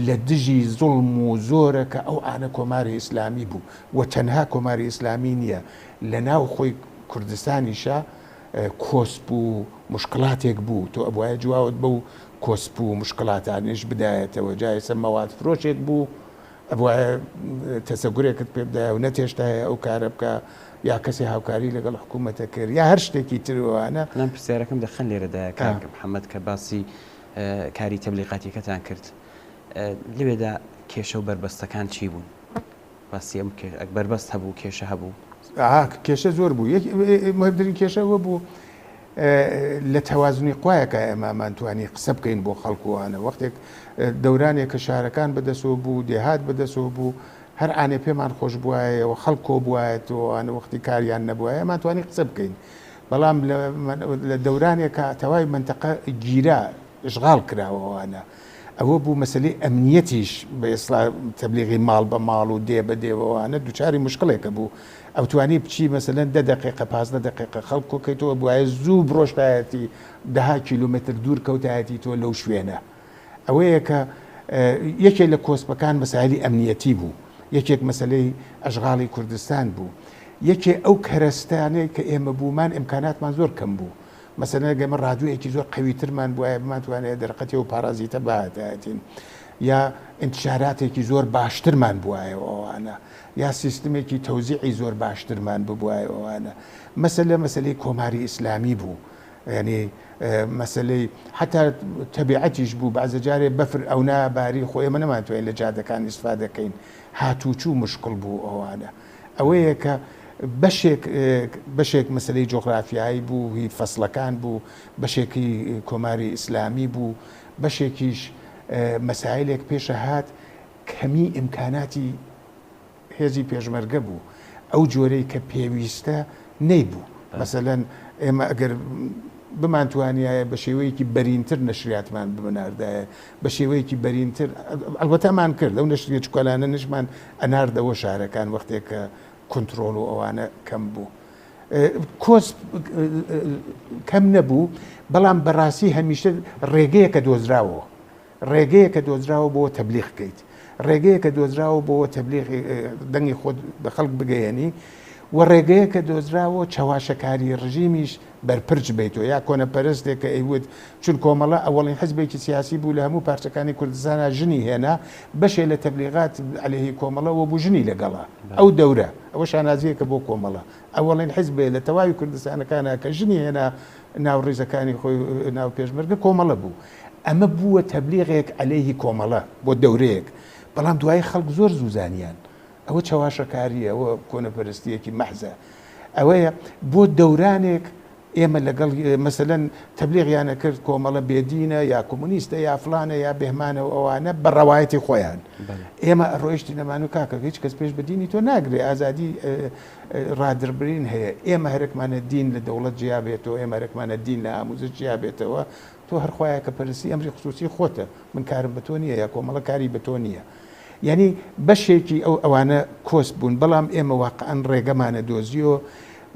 لە دژی زوڵم و زۆرە کە ئەو ئانە کۆماری ئیسلامی بوو و تەنها کۆماری ئیسلامی نییە لە ناو خۆی کوردستانیشا کۆسپ و موشکڵاتێک بوو تۆ ئەبوایە جواوت بەو کۆسپ و موشکڵاتانەیش بدایەتەوە جا ئێستا مەواد فرۆشێک بوو ئەبوایە تەسەگورێکت پێ بدایە و نەتێشتایە ئەو کارە بکا یا کەسێ هاوکاری لەگەڵ حکوومەتە کرد یا هەر شتێکی تر وانە. من پرسیارەکەم دەخەن لێرەدایە کاک محەممەد کە باسی کاری تەبلیغاتیەکەتان کرد لەوێدا کێشە و بەربەستەکان چی بوون؟ باسی ئەم بەربەست هەبوو کێشە هەبوو؟ کێشە زۆر بوو مهمترین کێشە ئەوە بوو لە تەوازنی قوایەکە ئێمەمان توانی قسە بکەین بۆ خەڵکوانە وەختێک دەورانێک کە شارەکان بەدەسەوە بوو دێهات بەدەسەوە بوو هەر ئانێ پێمان خۆش بواەوە خەڵک کۆ بواەتەوە وەختی کاریان نەبووە ئێمان توانی قسە بکەین بەڵام لە دەورانێکا تەواوی مەنتەقە گیرا، ئیشغاڵ کراوە ئەوانە. ئەوە بوو مەسەلەی ئەمنیەتیش بە ئیسڵا تەبلیغی ماڵ بە ماڵ و دێ بە دێ و ئەوانە دوچاری موشکڵێکە بوو. ئەوتوانی بچی مەسەلەن دە دەقیقە 15 دەقیقە خەڵک کۆ کەیتەوە بوایە زوو بڕۆشتایەتی دەها کیلۆمەتر دوور کەوتایەتی تۆ لەو شوێنە. ئەوەیە کە یەکێ لە کۆسپەکان مەسایلی ئەمنیەتی بوو، یەکێک مەسەلەی ئەشغاڵی کوردستان بوو، یەکێ ئەو کەرەستانەی کە ئێمە بوومان ئیمکاناتمان زۆر کەم بوو. مەسەلەن ئەگەر ئێمە ڕادیۆیەکی زۆر قەویترمان بوایە بمانتوانایە دەرەقەتی ئەو پارازیتە بهاتایەتین یا ئینتشاراتێکی زۆر باشترمان بوایە و ئەوانە یا سیستمێکی تەوزیعی زۆر باشترمان ببوایە و ئەوانە مەسەلە مەسەلەی کۆماری ئیسلامی بوو یانی مەسەلەی حەتا تەبیعەتیش بوو بەعزە جارێ بەفر ئەونا باری خۆ ئێمە نەمانتوانی لە جادەکان ئیسفادە کەین هاتوچوو مشکڵ بوو ئەوانە ئەوەیە کە بەشێک بەشێک مەسەلەی جۆغرافیایی بوو هی فەسڵەکان بوو بەشێکی کۆماری ئیسلامی بوو بەشێکیش مەسایلێک پێشە هات کەمی ئیمکاناتی هێزی پێشمەرگە بوو ئەو جۆرەی کە پێویستە نەیبوو. مەسەلەن ئێمە ئەگەر بمانتوانیایە بە شێوەیەکی بەرینتر نەشریاتمان بناردایە، بە شێوەیەکی بەرینتر، ئەڵبەتە ئەمان کرد، ئەو نەشریە چوکەلانە نشمان ئەناردەوە شارەکان وەختێک کە کونترۆڵ و ئەوانە کەم بوو. کۆسپ کەم نەبوو، بەڵام بەڕاستی هەمیشە ڕێگەیەکە دۆزراوەوە. ڕێگەیەکە دۆزراوە بۆ تەبلیغ کەیت، ڕێگەیەکە دۆزراوە بۆ تەبلیغ دەنگی خۆت بە خەڵک بگەیەنی و ڕێگەیەکە دۆزراوە چەواشەکاری ڕژیمیش بەرپرچ بیتەوە یا کۆنەپەرستێک کە ئەیوت چون کۆمەڵە ئەوەڵین حزبێکی سیاسی بوو لە هەموو پارچەکانی کوردستانا ژنی هێنا بەشێ لە تەبلیغات عەلەیهی کۆمەڵە وە بوو ژنی لەگەڵا ئەو دەورە ئەوە شانازیەکە بۆ کۆمەڵە ئەوەڵین حزبێ لە تەواوی کوردستانەکانا کە ژنی هێنا ناو ڕیزەکانی خۆی ناو پێشمەرگە کۆمەڵە بوو ئەمە بووە تەبلیغێک عەلەیهی کۆمەڵە بۆ دەورەیەک، بەڵام دوایی خەڵک زۆر زوو زانیان ئەوە چەواشەکارییە، ئەوە کۆنەپەرستییەکی مەحزە. ئەوەیە بۆ دەورانێک ئێمە لەگەڵ مەسەلەن تەبلیغیان ئەکرد کۆمەڵە بێدینە یا کۆمۆنیستە یا فڵانە یا بێهمانە و ئەوانە بە ڕەوایەتی خۆیان. ئێمە ئەڕۆیشتین ئەمان و کاکە هیچ کەس پێش بە دینی تۆ ناگرێ، ئازادی ڕادربرین هەیە، ئێمە هەرەکمانە دین لە دەوڵەت جیا بێتەوە، ئێمە هەرەکمانە دین لە ئاموزش جیا بێتەوە، تۆ هەر خوایەکە پەرستی ئەمری خسوسی خۆتە من کارم بە تۆ نییە یا کۆمەڵە کاری بە تۆ نییە یعنی بەشێکی ئەو ئەوانە کۆسپ بوون بەڵام ئێمە واقعا ڕێگەمانە دۆزیەوە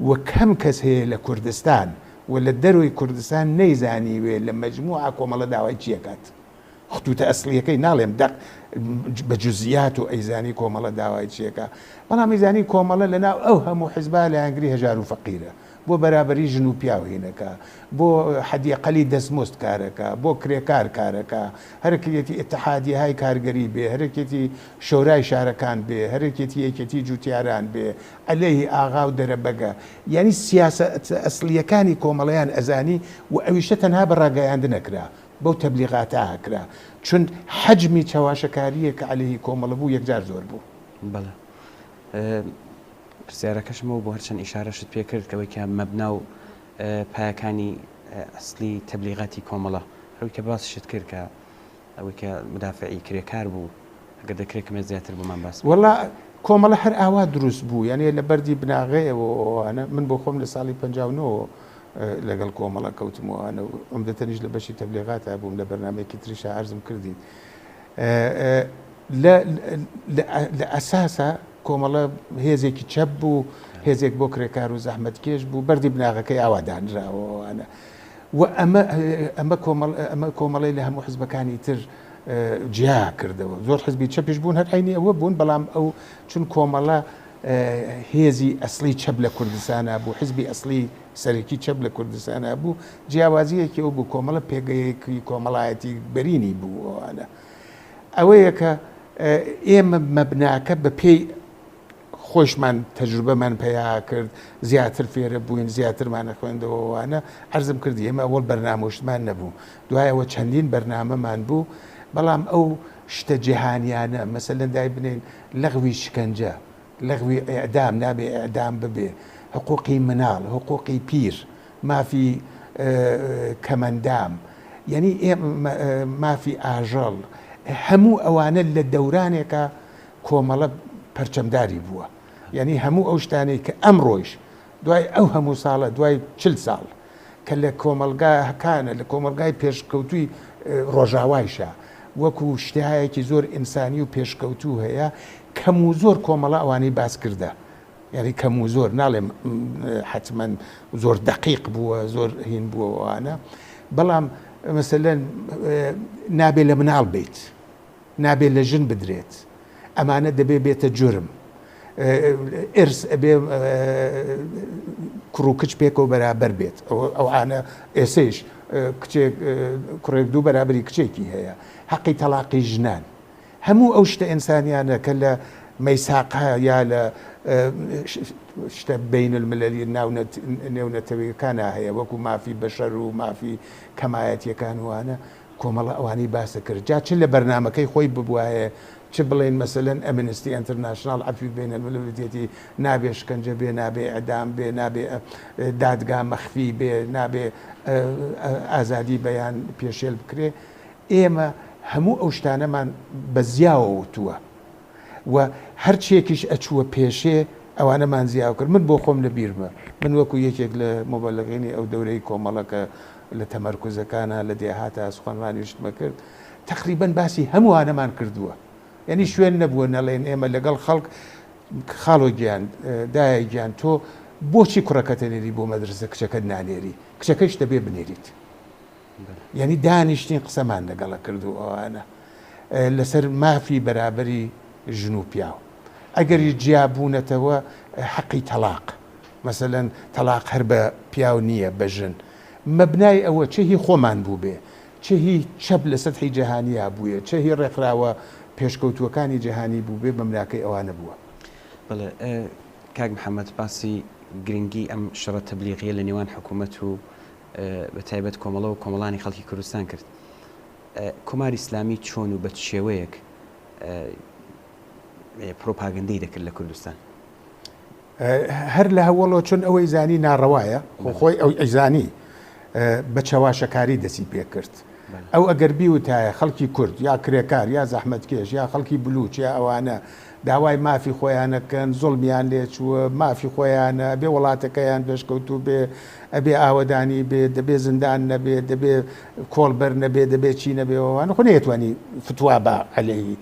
و کەم کەس هەیە لە کوردستان و لە دەرۆی کوردستان نەیزانیوێ لە مەجموعە کۆمەڵە داوای چیەکات خطوتە ئەسڵیەکەی ناڵێم دەق بە جزئیات و ئەیزانی کۆمەڵە داوای چیەکە بەڵام ئەیزانی کۆمەڵە لەناو ئەو هەموو حزبا لایەنگری هەژار و فەقیرە بۆ بەرابەری ژن و پیاو هینەکە، بۆ حەدیەقەلی دەستمزد کارەکە، بۆ کرێکار کارەکە، هەرەکیەتی ئیتحادیەهای کارگەری بێ، هەرەکیەتی شۆرای شارەکان بێ، هەرەکیەتی یەکێتی جوتیاران بێ، عەلەیهی ئاغا و دەرەبەگە. یانی سیاسەتە ئەسڵییەکانی کۆمەڵەیان ئەزانی و ئەویشە تەنها بە ڕاگەیاندن ئەکرا، بەو تەبلیغاتە ئەکرا. چون حەجمی چەواشەکارییەک کە عەلەیهی کۆمەڵە بوو یەکجار زۆر بوو. بەڵێ. پرسیارەکەشم ئەوە بوو هەرچەند ئیشارەشت پێ کرد ئەوەی کە مەبنا و پایەکانی ئەسلی تەبلیغاتی کۆمەڵە ئەوەی کە باسیشت کرد کە ئەوەی کە مدافعی کرێکار بوو ئەگەر دەکرێت کەمێک زیاتر بۆمان باس بکەیت. وەڵا کۆمەڵە هەر ئاوا دروست بوو یانێ لە بەردی بناغەیەوە ئەوانە من بۆ خۆم لە ساڵی 59 لەگەڵ کۆمەڵە کەوتم ئەوانە و عومدەتەنیش لە بەشی تەبلیغاتا بووم لە بەرنامەیەکی تریشا عەرزم کردیت لە لە ئەساسا کۆمەڵە هێزێکی چەپ بوو، هێزێک بۆ کرێکار و زەحمەتکێش بوو، بەردی بناغەکەی ئاوا دانراوە ئەوانە و ئەمە ئەمە کۆمەڵ ئەمە کۆمەڵەی لە هەموو حزبەکانی تر جیا کردەوە. زۆر حزبی چەپیش بوون هەر عەینی ئەوە بوون، بەڵام ئەو چون کۆمەڵە هێزی ئەسڵی چەپ لە کوردستانا بوو، حزبی ئەسڵی سەرەکی چەپ لە کوردستانا بوو، جیاوازییەکی ئەو بوو کۆمەڵە پێگەیەکی کۆمەڵایەتی بەرینی بوو ئەوانە. ئەوەیە کە ئێمە مەبناکە بە پێی خۆشمان تەجروبەمان پەیا کرد، زیاتر فێرە بووین، زیاترمان ئەخوێندەوە وانە، عەرزم کردی ئێمە ئەوەڵ بەرنامە و شتمان نەبوو، دوای ئەوە چەندین بەرنامەمان بوو، بەڵام ئەو شتە جیهانیانە مەسەلەن دایبنێین لەغوی شکەنجە، لەغوی ئیعدام، نابێ ئیعدام ببێ، حقوقی مناڵ، حقوقی پیر، مافی کەمەندام، یانی مافی ئاژەڵ، هەموو ئەوانە لە دەورانێکا کۆمەڵە پەرچەمداری بووە. یانی هەموو ئەو شتانەی کە ئەمڕۆیش دوای ئەو هەموو ساڵە، دوای 40 ساڵ کە لە کۆمەڵگاکانە، لە کۆمەڵگای پێشکەوتووی ڕۆژاوایشا وەکوو شتهایەکی زۆر ئینسانی و پێشکەوتوو هەیە، کەم و زۆر کۆمەڵە ئەوانەی باس کردە. یانی کەم و زۆر ناڵێم حەتمەن زۆر دەقیق بووە زۆر هین بووە ئەوانە بەڵام مەسەلەن نابێ لە مناڵ بیت نابێ لە ژن بدرێت ئەمانە دەبێ بێتە جورم. ئرس ئەبێ کوڕ و کچ پێکەوە بەرابەر بێت ئەوانە ئێسەیش کچێک کوڕێک دوو بەرابری کچێکی هەیە حەقی تەلاقی ژنان هەموو ئەو شتە ئینسانیانە کە لە مەیساقە یا لە شتە بین المللی نێونەتەوەیەکانە هەیە وەکو مافی بەشەر و مافی کەمایەتیەکان وانە کۆمەڵە ئەوانەی باسە کرد جا چ لە بەرنامەکەی خۆی ببوایە چ بڵێین مەسەلەن ئەمنستی ئەنترناشناڵ عەفوی بەینەلملەل وتیەتی نابێ شکەنجە بێ نابێ ئیعدام بێ نابێ دادگا مەخفی بێ نابێ ئازادی بەیان پێشێل بکرێ ئێمە هەموو ئەو شتانەمان بە زیاوە وتووە و هەرچیەکیش ئەچووە پێشێ ئەوانەمان زیاو کرد من بۆ خۆم لە بیرمە من وەکو یەکێک لە موبەلغینی ئەو دەورەی کۆمەڵە کە لە تەمەرکوزەکانا لە دێهاتا سوخەنڕانی شتمە کرد تەقریبەن باسی هەمووانەمان کردووە یعنی شوێن نەبووە نەڵێن ئێمە لەگەڵ خەڵک خاڵۆ گیان دایە گیان تۆ بۆچی کوڕەکەتە نێری بۆ مەدرسە کچەکەت نانێری کچەکەیش دەبێ بنێریت یعنی دانیشتین قسەمان لەگەڵە کرد و ئەوانە لەسەر مافی بەرابەری ژن و پیاو ئەگەریش جیا بوونەتەوە حەقی تەڵاق مەسەلەن تەڵاق هەر بە پیاو نییە بە ژن مەبنای ئەوە چ هی خۆمان بووبێ چ هی چەپ لە سەتحی جەهانیا بوویە چ هی ڕێکخراوە پێشکەوتووەکانی جەهانی بووبێ مەمناکەی ئەوانە بووە. بەڵێ کاک محەمەد باسی گرنگی ئەم شەڕە تەبلیغیە لە نێوان حکوومەت و بە تایبەت کۆمەڵە و کۆمەڵانی خەڵکی کوردستان کرد. کۆماری ئیسلامی چۆن و بە چ شێوەیەک پرۆپاگەندەی دەکرد لە کوردستان؟ هەر لە هەوەڵەوە چون ئەوەی زانی ناڕەوایە خۆ خۆی ئەو ئەیزانی بە چەواشەکاری دەسی پێکرد ئەو ئەگەر بیوتایە خەڵکی کورد یا کرێکار یا زەحمەتکێش یا خەڵکی بلوچ یا ئەوانە داوای مافی خۆیانەکەن زوڵمیان لێچووە مافی خۆیانە ئەبێ وڵاتەکەیان پێشکەوتوو بێ ئەبێ ئاوەدانی بێ دەبێ زیندان نەبێ دەبێ کۆڵبەر نەبێ دەبێ چی نەبێ ئەوانە خۆ نەیەتوانی فتوا با عەلەیهی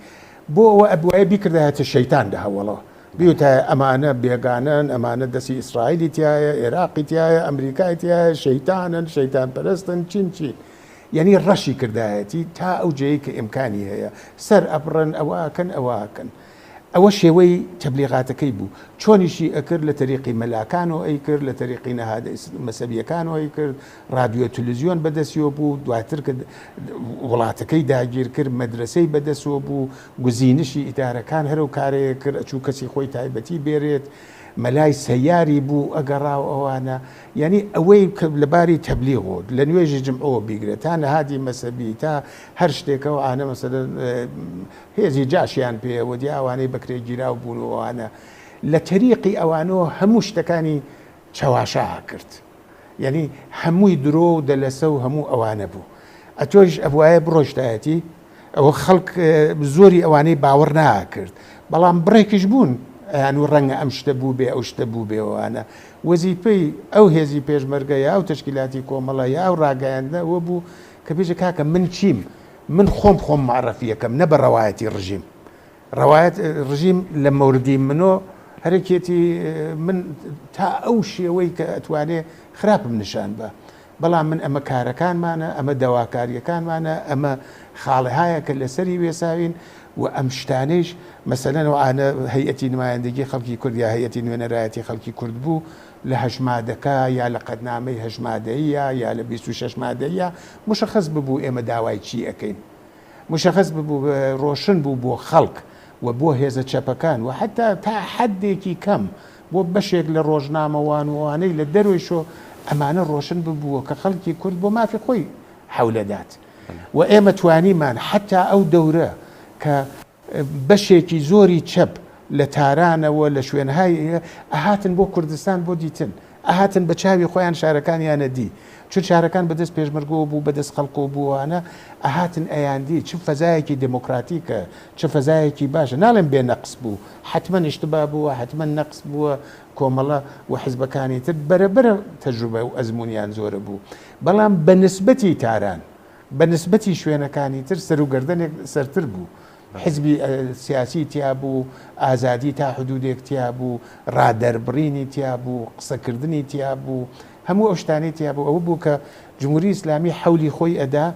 بۆ ئەوە ئەبوایە بیکردایەتە شەیتان لە هەوەڵەوە بیوتایە ئەمانە بێگانەن ئەمانە دەسی ئیسرائیلی تایە ئێراقی تایە ئەمریکای تایە شەیتانن شەیتان پەرستن چین چین یعنی ڕەشی کردایەتی تا ئەو جێی کە ئیمکانی هەیە سەر ئەبڕن ئەوە ئەکەن ئەوە ئەکەن ئەوە شێوەی تەبلیغاتەکەی بوو چۆنیشی ئەکرد لە تەریقی مەلاکانەوە ئەیکرد لە تەریقی نەهادە مەسەبیەکانەوە ئەیکرد ڕادیۆ تلوزیۆن بەدەستیەوە بوو دواتر کە وڵاتەکەی داگیر کرد مەدرەسەی بەدەستەوە بوو گزینشی ئیدارەکان هەرو کارەیە کرد ئەچوو کەسی خۆی تایبەتی بێرێت مەلای سەیاری بوو ئەگەڕاو ئەوانە یعنی ئەوەی کە لەباری تەبلیغ و لە نوێژی جمعەوە بیگرە تا نەهادی مەسەبی تا هەر شتێکەوە ئانە مەسەلەن هێزی جاشیان پێیە وە دیا ئەوانەی بەکرێگیراو بوون و ئەوانە لە تەریقی ئەوانەوە هەموو شتەکانی چەواشە ئەکرد یەعنی هەمووی درۆ و دەلەسە و هەموو ئەوانە بوو ئەتۆیش ئەبوایە بڕۆشتایەتی ئەوە خەڵک زۆری ئەوانەی باوەڕ ناکرد بەڵام بڕێکیش بوون ئەیان و ڕەنگە ئەم شتە بوو بێ ئەو شتە بوو بێوانە وەزیفەی ئەو هێزی پێشمەرگە یا ئەو تەشکیلاتی کۆمەڵە یا ئەو ڕاگەیاندنە ئەوە بوو کە بێژە کاکە من چیم من خۆم خۆم مەعرەفی ئەکەم نە بە ڕەوایەتی ڕژیم. ڕەوایەت ڕژیم لە مەوردی منۆ هەرەکێتی من تا ئەو شێوەی کە ئەتوانێ خراپم نیشان بە. بەڵام من ئەمە کارەکانمانە، ئەمە داواکارییەکانمانە، ئەمە خاڵەهایە کە لەسەری وێساوین و ئەم شتانەیش مەسەلەن ئەوانە هەیئەتی نمایندەگی خەڵکی کورد یا هەیئەتی نوێنەرایەتی خەڵکی کورد بوو لە هەشت مادەکە یا لە قەدنامەی هەشت مادەییا یا لە 26 مادەییا مشخص ببوو ئێمە داوای چی ئەکەین. مشخص ببوو ڕۆشن بوو بۆ خەڵک و بۆ هێزە چەپەکان و حەتا تا حەدێکی کەم بۆ بەشێک لە ڕۆژنامەوان و ئەوانەی لە دەرۆیشۆ ئەمانە ڕۆشن ببووە کە خەڵکی کورد بۆ مافی خۆی حەولەدات و ئێمە توانیمان حەتا ئەو دەورە کە بەشێکی زۆری چەپ لە تارانەوە لە شوێنهای ئەهاتن بۆ کوردستان بۆ دیتن، ئەهاتن بە چاوی خۆیان شارەکانیانە دی، چون شارەکان بە دەست پێشمەرگەوە بوو، بە دەست خەڵکەوە بوو ئەوانە ئەهاتن ئەیاندی چ فەزایەکی دێمۆکڕاتیکە، چ فەزایەکی باشە، ناڵێم بێ نەقس بوو، حەتمەن ئیشتبا بووە، حەتمەن نەقس بووە، کۆمەڵە و حیزبەکانی تر بەرە بەرە تەجروبە و ئەزموونیان زۆرە بوو، بەڵام بە نسبەتی تاران، بە نسبەتی شوێنەکانی تر سەروگەردەنێک سەرتر بوو. حزبی سیاسی تیا بوو، ئازادی تا حدودێک تیا بوو، ڕادەربڕینی تیا بوو، قسەکردنی تیا بوو، هەموو ئەو شتانەی تیا بوو. ئەوە بوو کە جمهوری ئیسلامی حەولی خۆی ئەدا،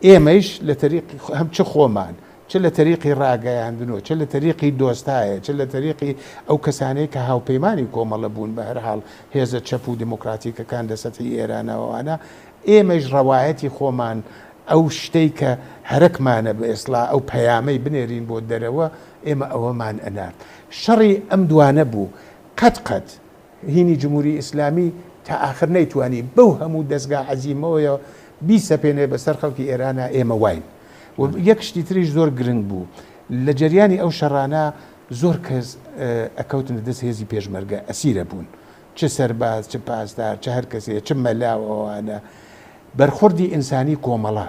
ئێمەیش لە تەریقی هەم چ خۆمان، چ لە تەریقی ڕاگەیاندن و چ لە تەریقی دۆستایە، چ لە تەریقی ئەو کەسانەی کە هاوپەیمانی کۆمەڵە بوون، بە هەر حاڵ هێزە چەپ و دێمۆکڕاتیکەکان لە سەتحی ئێرانە ئەوانە، ئێمەیش ڕەوایەتی خۆمان، ئەو شتەی کە هەرەکمانە بە ئێسڵا ئەو پەیامەی بنێرین بۆ دەرەوە، ئێمە ئەوەمان ئەنارد. شەڕی ئەم دوانە بوو. قەت قەت هینی جمهوری ئیسلامی تا ئاخر نەیتوانی بەو هەموو دەزگا عەزیمەوەیە بیسەپێنێ بەسەر خەڵکی ئێرانا ئێمە واین و یەک شتی تریش زۆر گرنگ بوو لە جەریانی ئەو شەڕانە زۆر کەس ئەکەوتنە دەست هێزی پێشمەرگە ئەسیرە بوون چ سەرباز چ پاسدار چ هەر کەسێ چ مەلا و ئەوانە بەرخوردی ئینسانی کۆمەڵە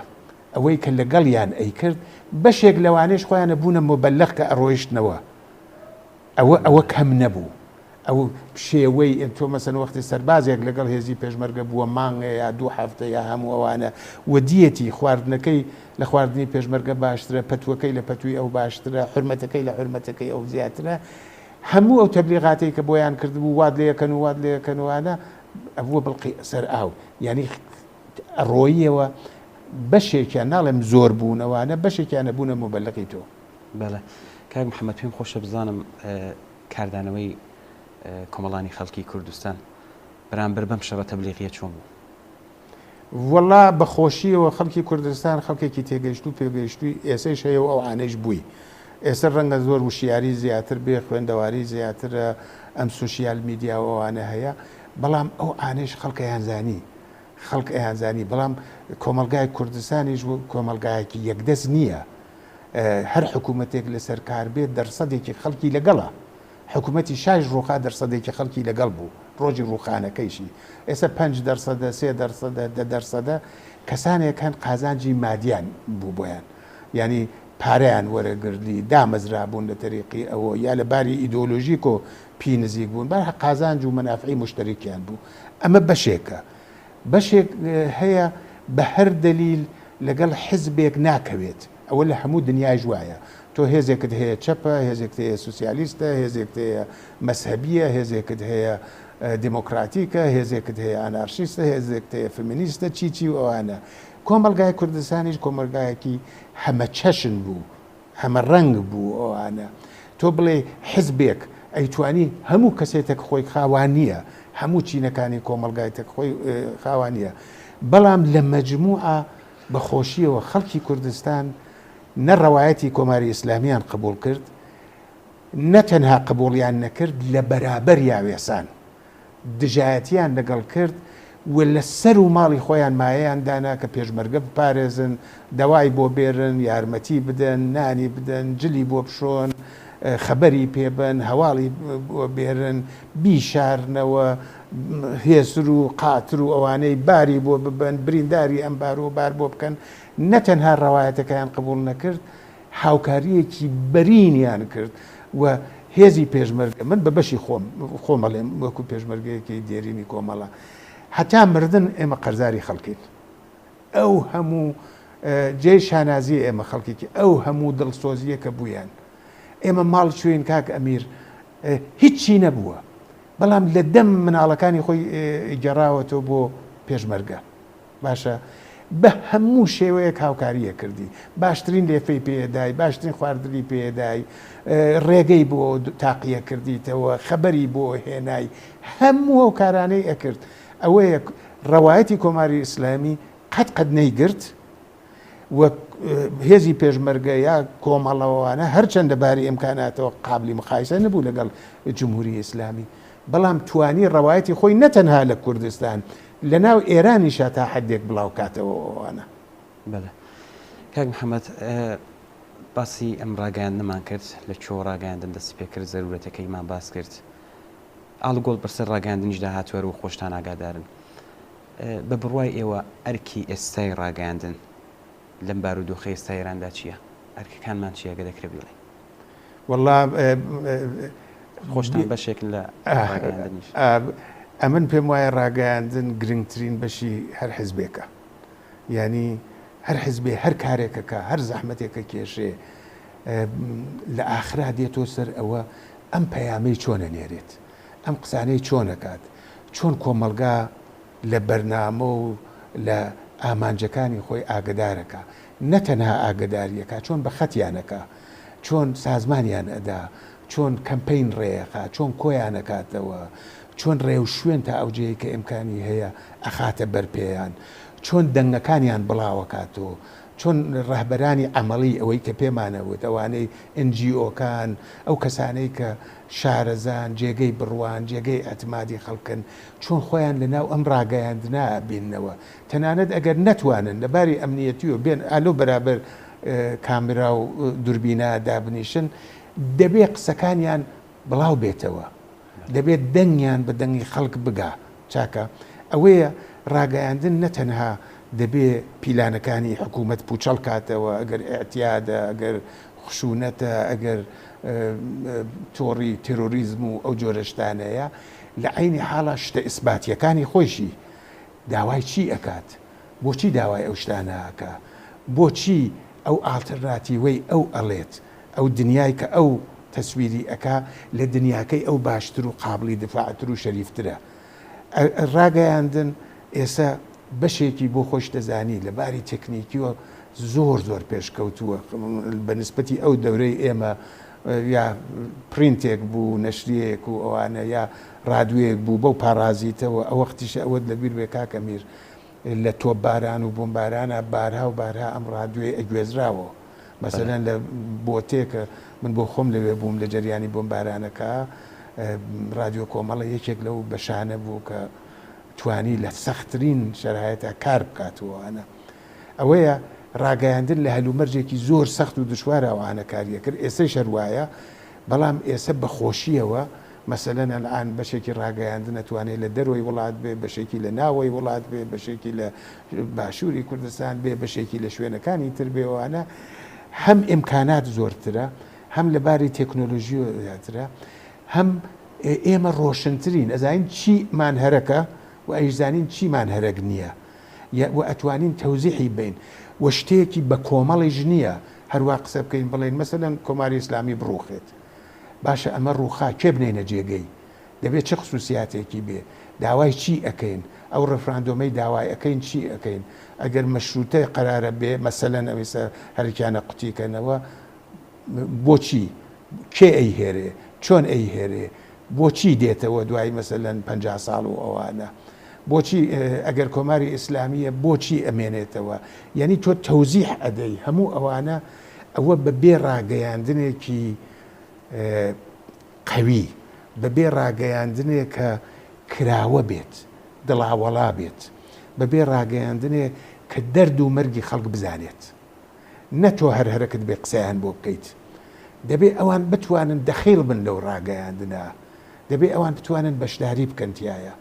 ئەوەی کە لەگەڵیان ئەیکرد بەشێک لەوانەیش خۆیان ئەبوونە موبەلەغ کە ئەڕۆیشتنەوە ئەوە ئەوە کەم نەبوو ئەو شێوەی تۆ مەسەن وەختی سەربازێک لەگەڵ هێزی پێشمەرگە بووە مانگێ یا دوو هەفتە یا هەموو ئەوانە و دیەتی خواردنەکەی لە خواردنی پێشمەرگە باشترە پەتووەکەی لە پەتووی ئەو باشترە حورمەتەکەی لە حورمەتەکەی ئەو زیاترە هەموو ئەو تەبلیغاتەی کە بۆیان کردبوو وات لێ ئەکەن و وات لێ ئەکەن و ئەوانە ئەبووە بڵقی سەر ئاو یانی ڕۆییەوە بەشێکیان ناڵێم زۆر بوون ئەوانە بەشێکیان ئەبوونە موبەلغی تۆ. بەڵێ کاک محەمەد پێم خۆشە بزانم کاردانەوەی کۆمەڵانی خەڵکی کوردستان بەرامبەر بەم شەڕە تەبلیغیە چۆن بوو؟ وەڵا بە خۆشیەوە خەڵکی کوردستان خەڵکێکی تێگەیشتوو پێگەیشتووی ئێسەیش هەیە و ئەو عانەیش بووی ئێسە ڕەنگە زۆر وشیاری زیاتر بێ خوێندەواری زیاترە ئەم سوشیال میدیا و ئەوانە هەیە بەڵام ئەو عانەیش خەڵکیان زانی خەڵک ئەیانزانی بەڵام کۆمەڵگای کوردستانیش کۆمەڵگایەکی یەکدەست نییە هەر حکوومەتێک لەسەر کار بێت دەرسەدێکی خەڵکی لەگەڵە. حکوومەتی شایش ڕووخا دەرسەدێکی خەڵکی لەگەڵ بوو ڕۆژی ڕووخانەکەیشی. ئێستا پەنج دەرسەدە، سێ دەرسەدە، دە دەرسەدە کەسانێک هەن قازانجی مادیان بوو بۆیان. یانی پارەیان وەرەگرلی، دامەزرابوون لە تەریقی ئەوە یا لە باری ئیدۆلۆژیکۆ پی نزیک بوون. بەرحاڵ قازانج و مەنافعی موشتەرەکیان بوو. ئەمە بەشێکە. بەشێک هەیە بە هەر دەلیل لەگەڵ حزبێک ناکەوێت، ئەوە لە هەموو دنیایش وایە، تۆ هێزێکت هەیە چەپە، هێزێکت هەیە سوسیالیستە، هێزێکت هەیە مەزهەبییە، هێزێکت هەیە دێمۆکراتیکە، هێزێکت هەیە ئانارشیستە، هێزێکت هەیە فمینیستە، چی چی و ئەوانە. کۆمەڵگای کوردستانیش کۆمەڵگایەکی هەمەچەشن بوو. هەمە ڕەنگ بوو ئەوانە. تۆ بڵێی حزبێک ئەیتوانی هەموو کەسێ تەک خۆی خا وا نییە، هەموو چینەکانی کۆمەڵگای تەک خۆی خا وا نییە. بەڵام لە مەجمووعا بە خۆشییەوە خەڵکی کوردستان نە ڕەوایەتی کۆماری ئیسلامییان قبووڵ کرد، نە تەنها قبووڵیان نەکرد لە بەرابەریا وێسان. دژایەتیان لەگەڵ کرد و لە سەرو ماڵی خۆیان مایەیان دانا کە پێشمەرگە بپارێزن، دەوای بۆ بێرن، یارمەتی بدەن، نانی بدەن، جلی بۆ بشۆن، خەبەری پێ بەن، هەواڵی بۆ بێرن، بیشارنەوە، هێسر و قاتر و ئەوانەی باری بۆ ببەن، برینداری ئەم بار و بار بۆ بکەن. نە تەنها ڕەوایەتەکەیان قبوڵ نەکرد، هاوکارییەکی بەرینیان کرد و هێزی پێشمەرگە، من بە بەشی خۆم خۆم ئەڵێم وەکو پێشمەرگەیەکی دێرینی کۆمەڵە، هەتا مردن ئێمە قەرزاری خەڵکین. ئەو هەموو جێی شانازییە ئێمە خەڵکێکی ئەو هەموو دڵسۆزییە کە بوویان. ئێمە ماڵ چووین کاک ئەمیر هیچی نەبووە، بەڵام لە دەم مناڵەکانی خۆی گێڕاوەتەوە بۆ پێشمەرگە. باشە بە هەموو شێوەیەک هاوکاریە کردی باشترین لێفەی پێدای باشترین خواردنی پێدای ڕێگەی بۆ تاقیە کردیتەوە خەبەری بۆ هێنای هەموو ئەو کارانەی ئەکرد ئەوەیە ڕەوایەتی کۆماری ئیسلامی قەت قەت نەیگرت و هێزی پێشمەرگە یا کۆمەڵەوانە هەرچەندە باری ئیمکاناتەوە قابلی مقایسە نەبوو لەگەڵ جمهوری ئیسلامی بەڵام توانی ڕەوایەتی خۆی نەتەنها لە کوردستان لە ناو ئێرانیشا تا حەدێک بڵاو کاتەوە ئەوانە. بەلێ کاک محەمەد باسی ئەم ڕاگەیاندنەمان کرد لە کوێوە ڕاگەیاندن دەستی پێ کرد زەرورەتەکەیمان باس کرد ئاڵوگۆڵ بەسەر ڕاگەیاندنیشدا هاتووە و خۆشتان ئاگادارن بە بڕوای ئێوە ئەرکی ئێستای ڕاگەیاندن لەم بارودۆخەی ئێستای ئێراندا چییە؟ ئەرکەکانمان چییە گە دەکرێ بیڵێی؟ وەڵا خۆشتان بەشێکن لە ڕاگەیاندنیش. ئەمن پێم وایە ڕاگەیاندن گرنگترین بەشی هەر حزبێکە. یانی هەر حزبێ هەر کارێکەکە هەر زەحمەتێکە کێشێ لە ئاخرا دێتۆ سەر ئەوە ئەم پەیامەی چۆن ئەنێرێت، ئەم قسانەی چۆن ئەکات، چۆن کۆمەڵگا لە بەرنامە و لە ئامانجەکانی خۆی ئاگەدارەکا. نە تەنها ئاگەداری ئەکا، چۆن بە خەتیان ئەکا، چۆن سازمانیان ئەدا، چۆن کەمپەین ڕێ ئەخا، چۆن کۆیان ئەکاتەوە، چۆن ڕێوشوێن تا ئەو جێیەی کە ئیمکانی هەیە ئەخاتە بەر پێیان، چۆن دەنگەکانیان بڵاو ئەکاتەوە، چۆن ڕەهبەرانی عەمەڵی ئەوەی کە پێمان ئەوت، ئەوانەی ئێن جی ئۆکان، ئەو کەسانەی کە شارەزان، جێگەی بڕوان، جێگەی ئیعتمادی خەڵکن، چۆن خۆیان لە ناو ئەم ڕاگەیاندنە ئەبیننەوە، تەنانەت ئەگەر نەتوانن لە باری ئەمنیەتیەوە بێن ئالۆ بەرابەر کامرا و دوربینا دابنیشن، دەبێ قسەکانیان بڵاو بێتەوە، دەبێ دەنگیان بە دەنگی خەڵک بگا. چاکە ئەوەیە ڕاگەیاندن نە تەنها دەبێ پیلانەکانی حکوومەت پووچەڵ کاتەوە، ئەگەر ئیعتیادە، ئەگەر خشوونەتە، ئەگەر تۆڕی تێرۆریزم و ئەو جۆرە شتانەیە، لە عەینی حاڵا شتە ئیسباتییەکانی خۆیشی داوای چی ئەکات؟ بۆچی داوای ئەو شتانە ئەکا؟ بۆچی ئەو ئاڵترناتیوەی ئەو ئەڵێت، ئەو دنیای کە ئەو تەسویری ئەکا لە دنیاکەی ئەو باشتر و قابڵی دفاعتر و شەریفترە؟ ڕاگەیاندن ئێسە بەشێکی بۆ خۆش دەزانی لە باری تەکنیکیوە زۆر زۆر پێشکەوتووە بە نسبەتی ئەو دەورەی ئێمە یا پرینتێک بوو نەشریەیەک و ئەوانە یا ڕادوێک بوو بەو پاڕازیتەوە ئەوەختیشە ئەوەت لەبیر بێ کاک ئەمیر لە تۆپباران و بۆمبارانا بارها و بارها ئەم ڕادوێ ئەگوێزراوە مەسەلەن لە بۆتێ کە من بۆ خۆم لەوێ بووم لە جەریانی بۆمبارانەکە ڕادیۆ کۆمەڵە یەکێک لەو بەشانە بوو کە توانی لە سەخترین شەرایەتا کار بکات و ئەوانە ئەوەیە ڕاگەیاندن لە هەلومەرجێکی زۆر سەخت و دشوارا ئەوانە کاریە کرد ئێسەیش هەر وایە بەڵام ئێسە بە خۆشیەوە مەسەلەن ئەلئان بەشێکی ڕاگەیاندن ئەتوانێ لە دەرەوەی وڵات بێ، بەشێکی لە ناوەی وڵات بێ، بەشێکی لە باشووری کوردستان بێ، بەشێکی لە شوێنەکانی تر بێ ئەوانە هەم ئیمکانات زۆرترە، هەم لە باری تێکنۆلۆژییەوە زیاترە، هەم ئێمە ڕۆشنترین ئەزانین چیمان هەرەکە و ئەیشزانین چیمان هەرەک نییە و ئەتوانین تەوزیحی بەین و شتێکی بە کۆمەڵیش نییە هەروا قسە بکەین بڵێین مەسەلەن کۆماری ئیسلامی بڕووخێت. باشە ئەمە ڕووخا کێ بنێینە جێگەی؟ دەبێ چ خسوسیاتێکی بێ؟ داوای چی ئەکەین؟ ئەو ڕێفراندۆمەی داوای ئەکەین چی ئەکەین؟ ئەگەر مەشروتە قەرارە بێ مەسەلەن ئەویسە هەرکیانە قوتی کەنەوە بۆچی؟ کێ ئەیهێرێ؟ چۆن ئەیهێرێ؟ بۆچی دێتەوە دوای مەسەلەن 50 ساڵ و ئەوانە؟ بۆچی ئەگەر کۆماری ئیسلامیە بۆچی ئەمێنێتەوە؟ یعنی تۆ تەوزیح ئەدەی هەموو ئەوانە ئەوە بە بێ ڕاگەیاندنێکی قەوی، بە بێ ڕاگەیاندنێ کە کراوە بێت، دڵاوەڵا بێت، بە بێ ڕاگەیاندنێ کە دەرد و مەرگی خەڵک بزانێت. نە تۆ هەر هەرەکت بێ قسەیان بۆ بکەیت. دەبێ ئەوان بتوانن دەخیڵ بن لەو ڕاگەیاندنە. دەبێ ئەوان بتوانن بەشداری بکەن تیایا.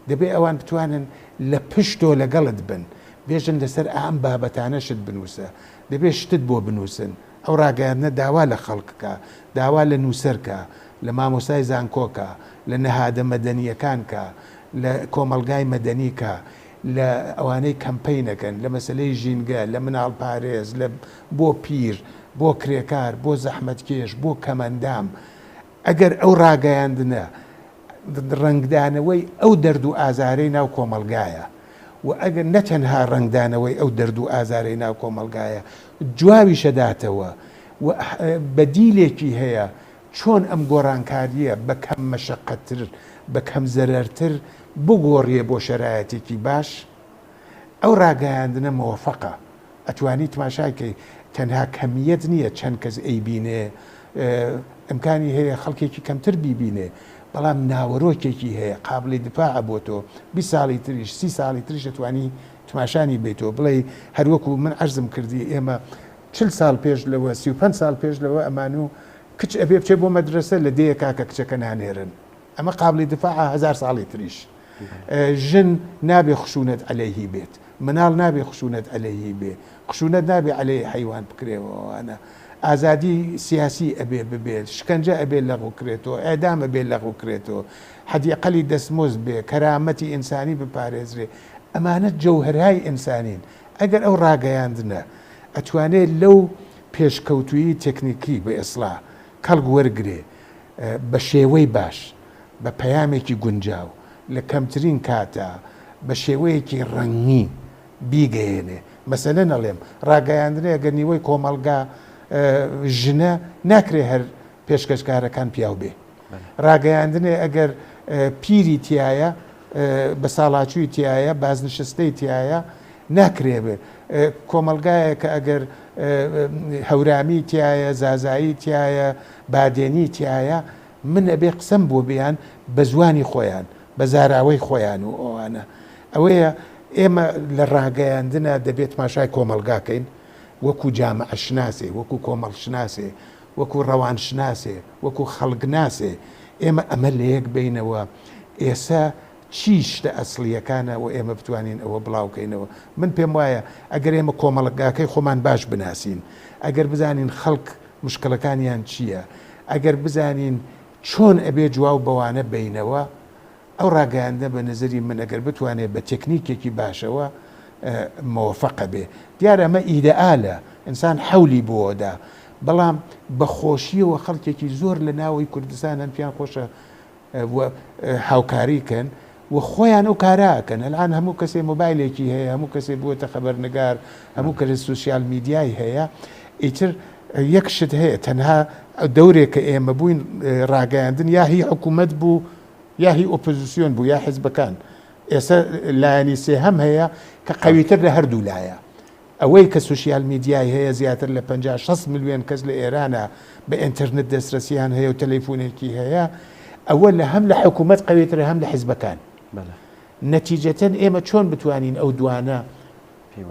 دەبێ ئەوان بتوانن لە پشتۆ لەگەڵت بن. بێژن لەسەر ئەم بابەتانە شت بنووسە. دەبێ شتت بۆ بنووسن. ئەو ڕاگەیاندنە داوا لە خەڵک کا، داوا لە نووسەر کا، لە مامۆستای زانکۆ کا، لە نەهادە مەدەنییەکان کا، لە کۆمەڵگای مەدەنی کا، لە ئەوانەی کەمپەین ئەکەن، لە مەسەلەی ژینگە، لە مناڵپارێز، لە بۆ پیر، بۆ کرێکار، بۆ زەحمەتکێش، بۆ کەمئەندام. ئەگەر ئەو ڕاگەیاندنە ڕەنگدانەوەی ئەو دەرد و ئازارەی ناو کۆمەڵگایە و ئەگەر نە تەنها ڕەنگدانەوەی ئەو دەرد و ئازارەی ناو کۆمەڵگایە جواویشە داتەوە و بەدیلێکی هەیە چۆن ئەم گۆڕانکارییە بە کەم مەشەقەتتر بە کەم زەرەرتر بگۆڕیێ بۆ شەرایەتێکی باش ئەو ڕاگەیاندنە مۆفەقە. ئەتوانی تماشای کەی تەنها کەمیەت نیە چەند کەس ئەیبینێ ئیمکانی هەیە خەڵکێکی کەمتر بیبینێ بەڵام ناوەرۆکێکی هەیە قابلی دفاعە بۆ تۆ 20 ساڵی تریش سی ساڵی تریش ئەتوانی تماشانی بیتەوە بڵێی هەروەکو من عەرزم کردی ئێمە چل ساڵ پێش لەوە 35 ساڵ پێش لەوە ئەمانو کچ ئەبێ بچێ بۆ مەدرەسە لە دێیەکا کە کچەکە نانێرن ئەمە قابلی دفاعە هەزار ساڵی تریش ژن نابێ خشونەت عەلەیهی بێت مناڵ نابێ خشونەت عەلەیهی بێ خشونەت نابێ عەلەی حەیوان بکرێ وئەوانە ئازادی سیاسی ئەبێ ببێت شکەنجە ئەبێ لەغو کرێتەوە ئێدام ئەبێ لەغو کرێتەوە حەدی ئەقەلی دەستمۆزد بێ کەرامەتی ئینسانی بپارێزرێ ئەمانە جەوهەرهای ئینسانین ئەگەر ئەو ڕاگەیاندنە ئەتوانێ لەو پێشکەوتوویی تێکنیکی بە ئێسڵا کەڵک وەرگرێ بە شێوەی باش، بە پەیامێکی گونجاو، لە کەمترین کاتا، بە شێوەیەکی ڕەنگی بیگەیەنێ. مەسەلەن ئەڵێم ڕاگەیاندنێ گەر نیوەی کۆمەڵگا ژنە ناکرێ هەر پێشکەشکارەکان پیاو بێ. ڕاگەیاندنێ ئەگەر پیری تیایە، بەساڵاچووی تیایە، بازنشستەی تیایە ناکرێ بێ. کۆمەڵگایەک کە ئەگەر هەورامی تیایە، زازایی تیایە، بادێنی تیایە، من ئەبێ قسەم بۆ بێیان بە زوانی خۆیان، بە زاراوەی خۆیان و ئەوانە. ئەوەیە ئێمە لە ڕاگەیاندنا دەبێ تماشای کۆمەڵگا کەین وەکوو جامعەشناسێ، وەکوو کۆمەڵشناسێ، وەکوو ڕەوانشناسێ، وەکوو خەڵکناسێ ئێمە ئەمە لەیەک بەینەوە ئێسە چی شتە ئەسڵییەکانە و ئێمە بتوانین ئەوە بڵاو کەینەوە. من پێم وایە ئەگەر ئێمە کۆمەڵگاکەی خۆمان باش بناسین، ئەگەر بزانین خەڵک مشکڵەکانیان چییە، ئەگەر بزانین چۆن ئەبێ جواو بەوانە بەینەوە، ئەو ڕاگەیاندنە بە نەزەری من ئەگەر بتوانێ بە تێکنیکێکی باشەوە مەوەفەقە بێ. دیارە ئەمە ئیدەئالە، ئینسان حەولی بۆ ئەدا، بەڵام بە خۆشییەوە خەڵکێکی زۆر لە ناوەی کوردستان هەن پێیان خۆشە و هاوکاری کەن و خۆیان ئەو کارە ئەکەن. ئەلئان هەموو کەسێ مۆبایلێکی هەیە، هەموو کەسێ بووەتە خەبەرنگار، هەموو کەسێ سوسیال میدیای هەیە. ئیتر یەک شت هەیە تەنها دەورێک کە ئێمە بووین ڕاگەیاندن یا هی حکوومەت بوو یا هی ئۆپۆزیسیۆن بوو یا حزبەکان. ئێستا لایەنی سێهەم هەیە کە قەویتر لە هەردوو لایە. ئەوەی کە سوسیال میدیای هەیە زیاتر لە 50 60 ملیۆن کەس لە ئێرانە بە ئینتەرنێت دەسترەسیان هەیە و تەلەیفونێکی هەیە، ئەوە لە هەم لە حکوومەت قەویترە هەم لە حزبەکان. نەتیجەتەن ئێمە چۆن بتوانین ئەو دوانە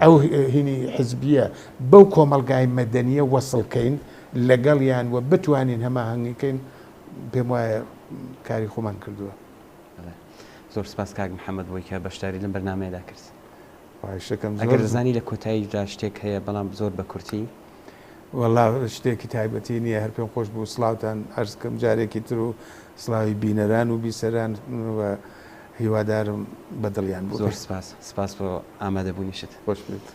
ئەو هینی حزبیە بەو کۆمەڵگای مەدەنیە وەسڵ کەین لەگەڵیان و بتوانین هەماهەنگی کەین پێم وایە کاری خۆمان کردووە. زۆر سپاس کاک محەممەد بۆی کە بەشداری لەم بەرنامەیەدا کرد. خواهشەکەم زۆر. ئەگەر دەزانی لە کۆتاییشدا شتێک هەیە بەڵام زۆر بە کورتی. وەڵا شتێکی تایبەتی نییە هەر پێم خۆش بوو سڵاوتان عەرز کەم جارێکی تر و سڵاوی بینەران و بیسەران و هیوادارم بە دڵیان بووبێ. زۆر سپاس. سپاس بۆ ئامادەبوونیشت. خۆش بیت.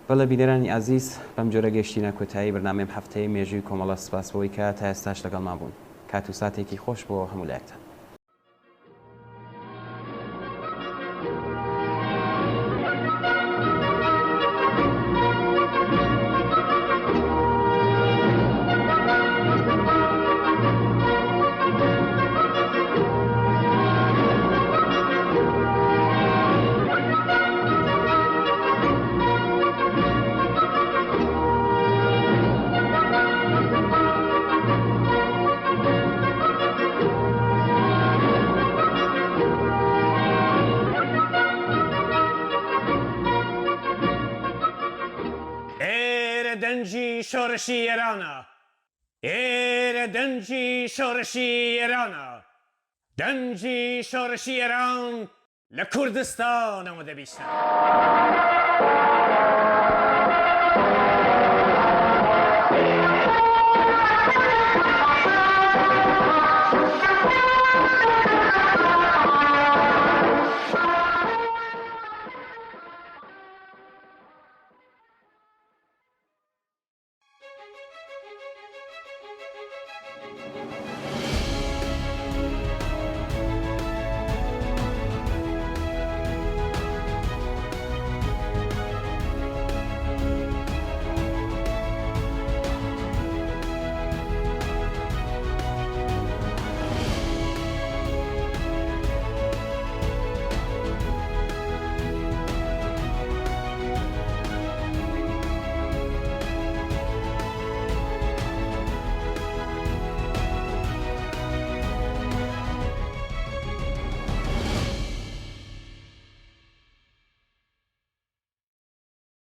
بەڵێ بینەرانی ئازیز بەم جۆرە گەیشتینە کۆتایی بەرنامەی ئەم هەفتەیەی مێژووی کۆمەڵە سپاس بۆوەی کە تا ئێستاش لەگەڵمان بوون. کات و ساتێکی خۆش بۆ هەموو لایەکتان. ئێرە دەنگی شۆڕشی ئێرانە. ئێرە دەنگی شۆڕشی ئێرانە. دەنگی شۆڕشی ئێران لە کوردستانەوە دەبیستن.